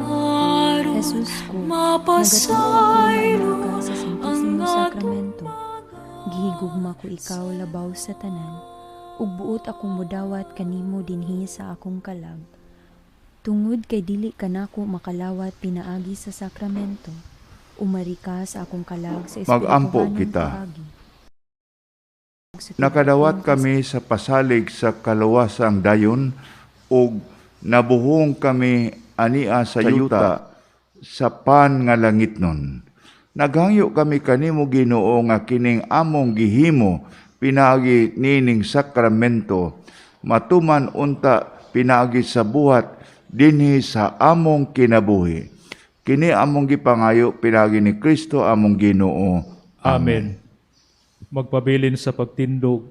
aron Jesus ko, mapasaylo nagatuo ka sa ang Santisimo atong Sakramento. mga Gihigugma ko ikaw labaw sa tanan, ug buot akong modawat kanimo dinhi sa akong kalag. Tungod kay dili kanako makalawat pinaagi sa sakramento, umari ka sa akong kalag sa Magampo espirituhanong kita. paagi. Ug sa Nakadawat tibuok kami sa pasalig sa kalawasang dayon ug nabuhong kami ania sa yuta sa pan nga langitnon. Naghangyo kami kanimo Ginoo nga kining among gihimo pinaagi nining sakramento matuman unta pinaagi sa buhat dinhi sa among kinabuhi. Kini among gipangayo pinaagi ni Kristo among Ginoo. Amen. Magpabilin sa pagtindog.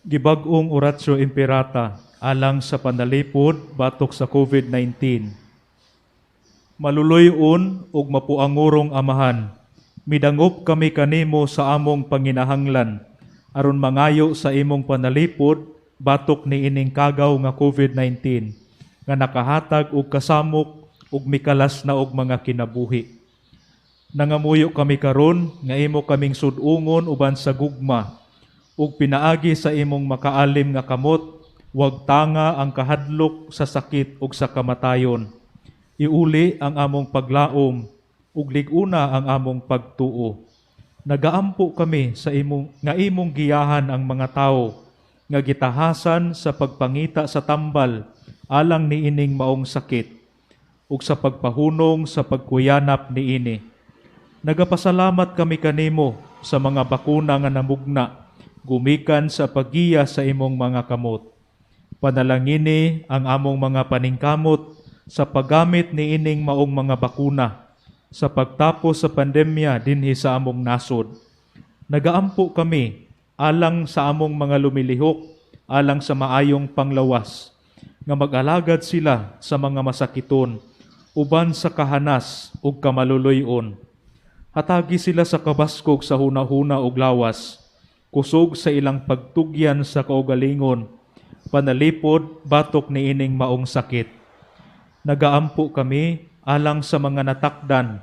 Gibag-ong Oratio Imperata alang sa panalipod batok sa COVID-19. Maluluy-on ug mapuangurong Amahan, midangop kami kanimo sa among panginahanglan aron mangayo sa imong panalipod batok niining kagaw nga COVID-19 nga nakahatag og kasamok ug mikalas na og mga kinabuhi. Nangamuyo kami karon nga imo kaming sud-ungon uban sa gugma ug pinaagi sa imong makaalim nga kamot, wag tanga ang kahadlok sa sakit ug sa kamatayon. Iuli ang among paglaom ug lig-una ang among pagtuo. Nagaampo kami sa imong nga imong giyahan ang mga tawo nga gitahasan sa pagpangita sa tambal alang niining maong sakit ug sa pagpahunong sa pagkuyanap niini. Nagapasalamat kami kanimo sa mga bakuna nga namugna gumikan sa paggiya sa imong mga kamot. Panalangini ang among mga paningkamot sa paggamit niining maong mga bakuna sa pagtapos sa pandemya dinhi sa among nasod. Nagaampo kami alang sa among mga lumilihok, alang sa maayong panglawas, nga mag-alagad sila sa mga masakiton, uban sa kahanas ug kamaluluy-on. Hatagi sila sa kabaskog sa hunahuna ug lawas, kusog sa ilang pagtugyan sa kaugalingon, panalipod batok niining maong sakit. Nagaampo kami alang sa mga natakdan,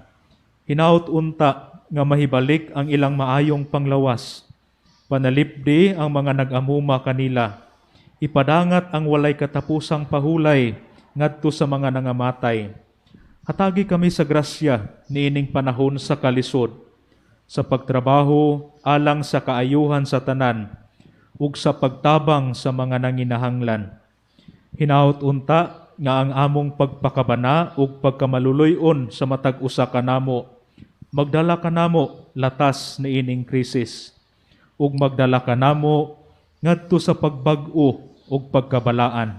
hinaut unta nga mahibalik ang ilang maayong panglawas. Panalipdi ang mga nag-amuma kanila. Ipadangat ang walay katapusang pahulay ngadto sa mga nangamatay. Hatagi kami sa grasya niining panahon sa kalisod, sa pagtrabaho alang sa kaayuhan sa tanan ug sa pagtabang sa mga nanginahanglan. Hinaut unta nga ang among pagpakabana ug pagkamaluluy-on sa matag usa kanamo magdala kanamo latas niining krisis ug magdala kanamo ngadto sa pagbag-o ug pagkabalaan.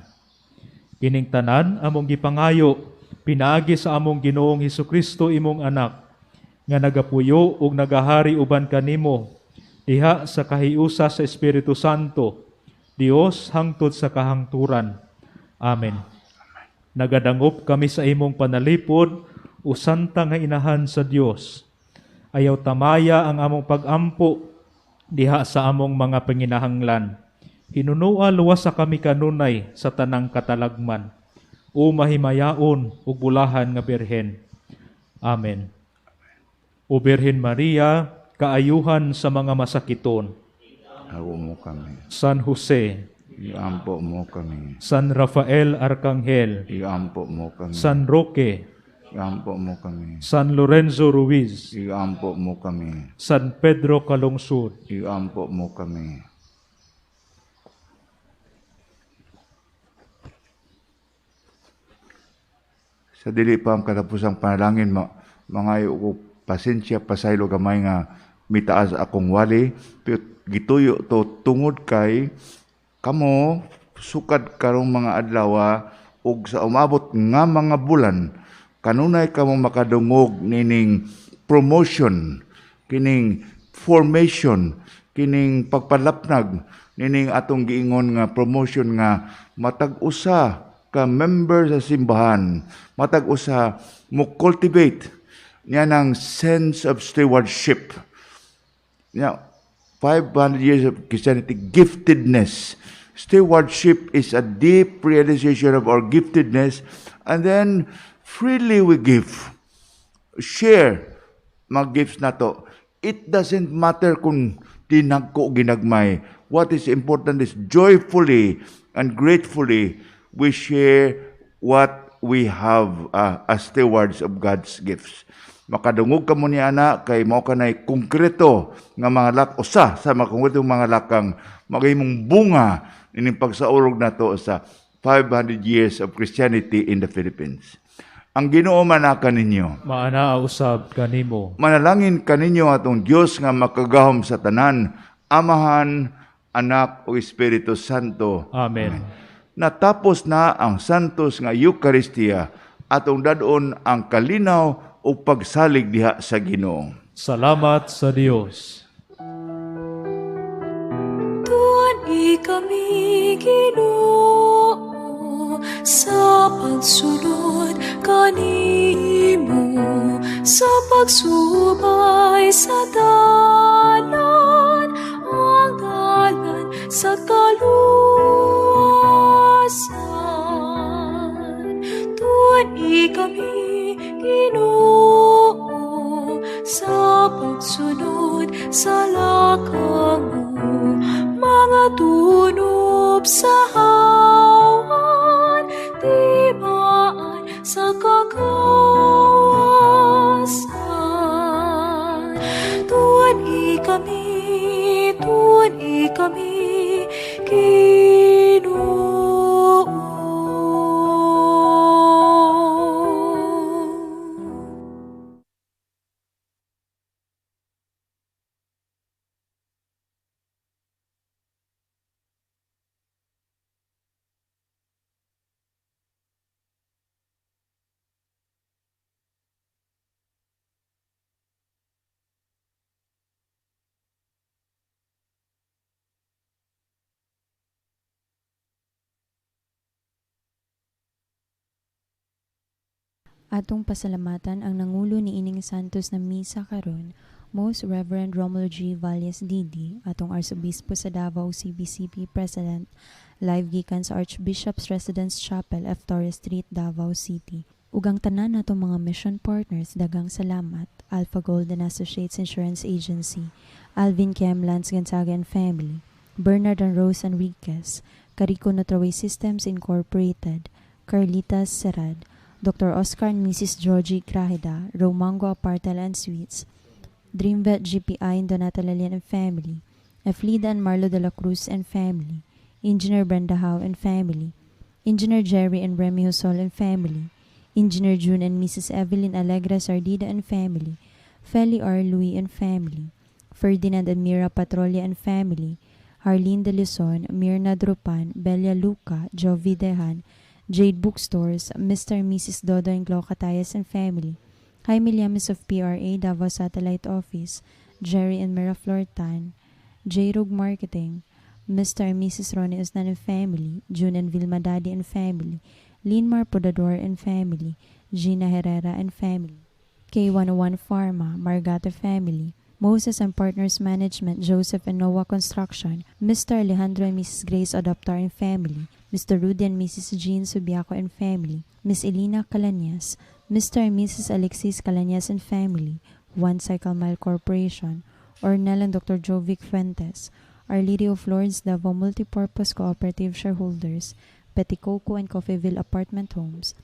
Kining tanan among gipangayo pinaagi sa among Ginoong Hesukristo imong anak nga nagapuyo ug nagahari uban kanimo diha sa kahiusa sa Espiritu Santo, Dios hangtod sa kahangturan. Amen. Nagadangop kami sa imong panalipod o santa nga inahan sa Dios. Ayaw tamaya ang among pagampo diha sa among mga panginahanglan. Hinunua luwas sa kami kanunay sa tanang katalagman. O mahimayaon ug bulahan nga Birhen. Amen. O Birhen Maria, kaayuhan sa mga masakiton. Awo mo kami. San Jose, Iampo mo kami. San Rafael Arcangel, Iampo mo kami. San Roque, Iampo mo kami. San Lorenzo Ruiz, Iampo mo kami. San Pedro Calungsod, Iampo mo kami. Sa dili pa ang katapusang panalangin, mangayo ko pasensya, pasaylo gamay nga mitaas akong wali, pero gituyo to tungod kay kamo sukad karong mga adlaw ug sa umabot nga mga bulan kanunay kamo makadungog nining promotion, kining formation, kining pagpalapnag nining atong giingon nga promotion nga matag usa ka member sa simbahan, matag usa mo cultivate niya ng sense of stewardship. Niya, 500 years of Christianity, giftedness. Stewardship is a deep realization of our giftedness, and then freely we give. Share mga gifts na to. It doesn't matter kung tinagko ginagmay. What is important is joyfully and gratefully we share what we have as stewards of God's gifts. Makadungog ka mo ni ana kay mao kanay konkreto nga mga lak usa sa mga konkretong mga lakang magahimong bunga ining pagsaulog nato sa 500 years of Christianity in the Philippines. Ang Ginoo manaka ninyo. Maanaa usab kanimo. Manalangin kaninyo atong Dios nga makagahom sa tanan, Amahan, Anak ug Espiritu Santo. Amen. Natapos na ang Santos nga Eucharistia, atong dadon ang kalinaw ug pagsalig diha sa Ginoo. Salamat sa Dios. Tuan-i kami, Ginoo, sa pagsunod kanimo, sa pagsubay sa dalan, ang dalan sa kaluwasan. Tuan-i kami, Ginoo, sa pagsunod sa lakang mo, mga tunob sa hawan, tibaan sa kagawasan. Tuan-i kami, Ginoo. Atong pasalamatan ang nangulo ni ining Santos na misa karon, Most Reverend Romulo G. Valles D.D., atong Arsobispo sa Davao CBCP President, live gikan sa Archbishop's Residence Chapel, F. Torres Street, Davao City. Ug ang tanan natong mga mission partners, daghang salamat. Alpha Gold and Associates Insurance Agency, Alvin Kem, Lance Gonzaga and Family, Bernard and Rose Enriquez, Carico Notraway Systems Incorporated, Carlitas Serad, Dr. Oscar and Mrs. Georgie Grajeda, Romango Apartel and Suites, Dreamvet GPI and Donata Lalian and Family, Eflida and Marlo de la Cruz and Family, Engineer Brenda Howe and Family, Engineer Jerry and Remy Husol and Family, Engineer June and Mrs. Evelyn Allegra Sardida and Family, Feli R. Louis and Family, Ferdinand and Mira Patrolia and Family, Harleen De Luzon, Mirna Drupan, Belia Luca, Jovi Dehan, Jade Bookstores, Mr. and Mrs. Dodo and Glo Catayas and Family, Jaime Llames of PRA Davao Satellite Office, Jerry and Mira Flortan, J-Rug Marketing, Mr. and Mrs. Ronnie Usnan and Family, June and Vilma Daddy and Family, Linmar Podador and Family, Gina Herrera and Family, K101 Pharma, Margata Family, Moses and Partners Management, Joseph and Noah Construction, Mr. Alejandro and Mrs. Grace Adoptar and Family, Mr. Rudy and Mrs. Jean Subiaco and Family, Miss Elena Calanyas, Mr. and Mrs. Alexis Calanyas and Family, One Cycle Mile Corporation, Ornel and Dr. Jovic Fuentes, Our Lady of Lourdes Davao Multipurpose Cooperative Shareholders, Peticoco and Coffeeville Apartment Homes,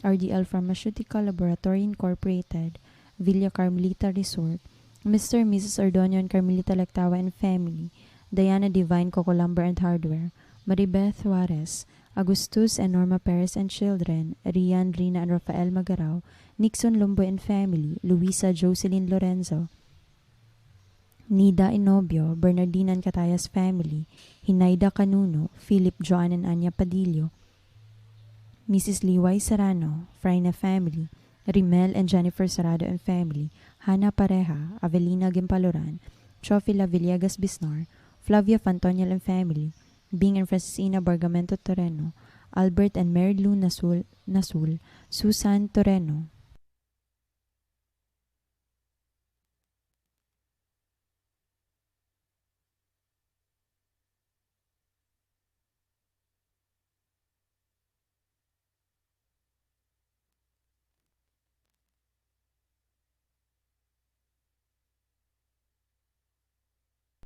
RDL Pharmaceutical Laboratory Incorporated, Villa Carmelita Resort, Mr. and Mrs. Ordonio and Carmelita Lactawa and Family, Diana Divine Cocolumber and Hardware, Maribeth Juarez, Augustus and Norma Perez and Children, Rian, Rina and Rafael Magarao, Nixon Lumbo and Family, Luisa Jocelyn Lorenzo, Nida Inobio, Bernardina and Catayas Family, Hinaida Canuno, Philip Joan and Anya Padillo, Mrs. Liway Serrano, Frayna Family, Rimel and Jennifer Sarado and Family, Hannah Pareja, Avelina Gimpaloran, Chofila Villegas Bisnar, Flavia Fantonial and Family, Bing and Francisina Bargamento Toreno, Albert and Mary Lou Nasul, Susan Toreno,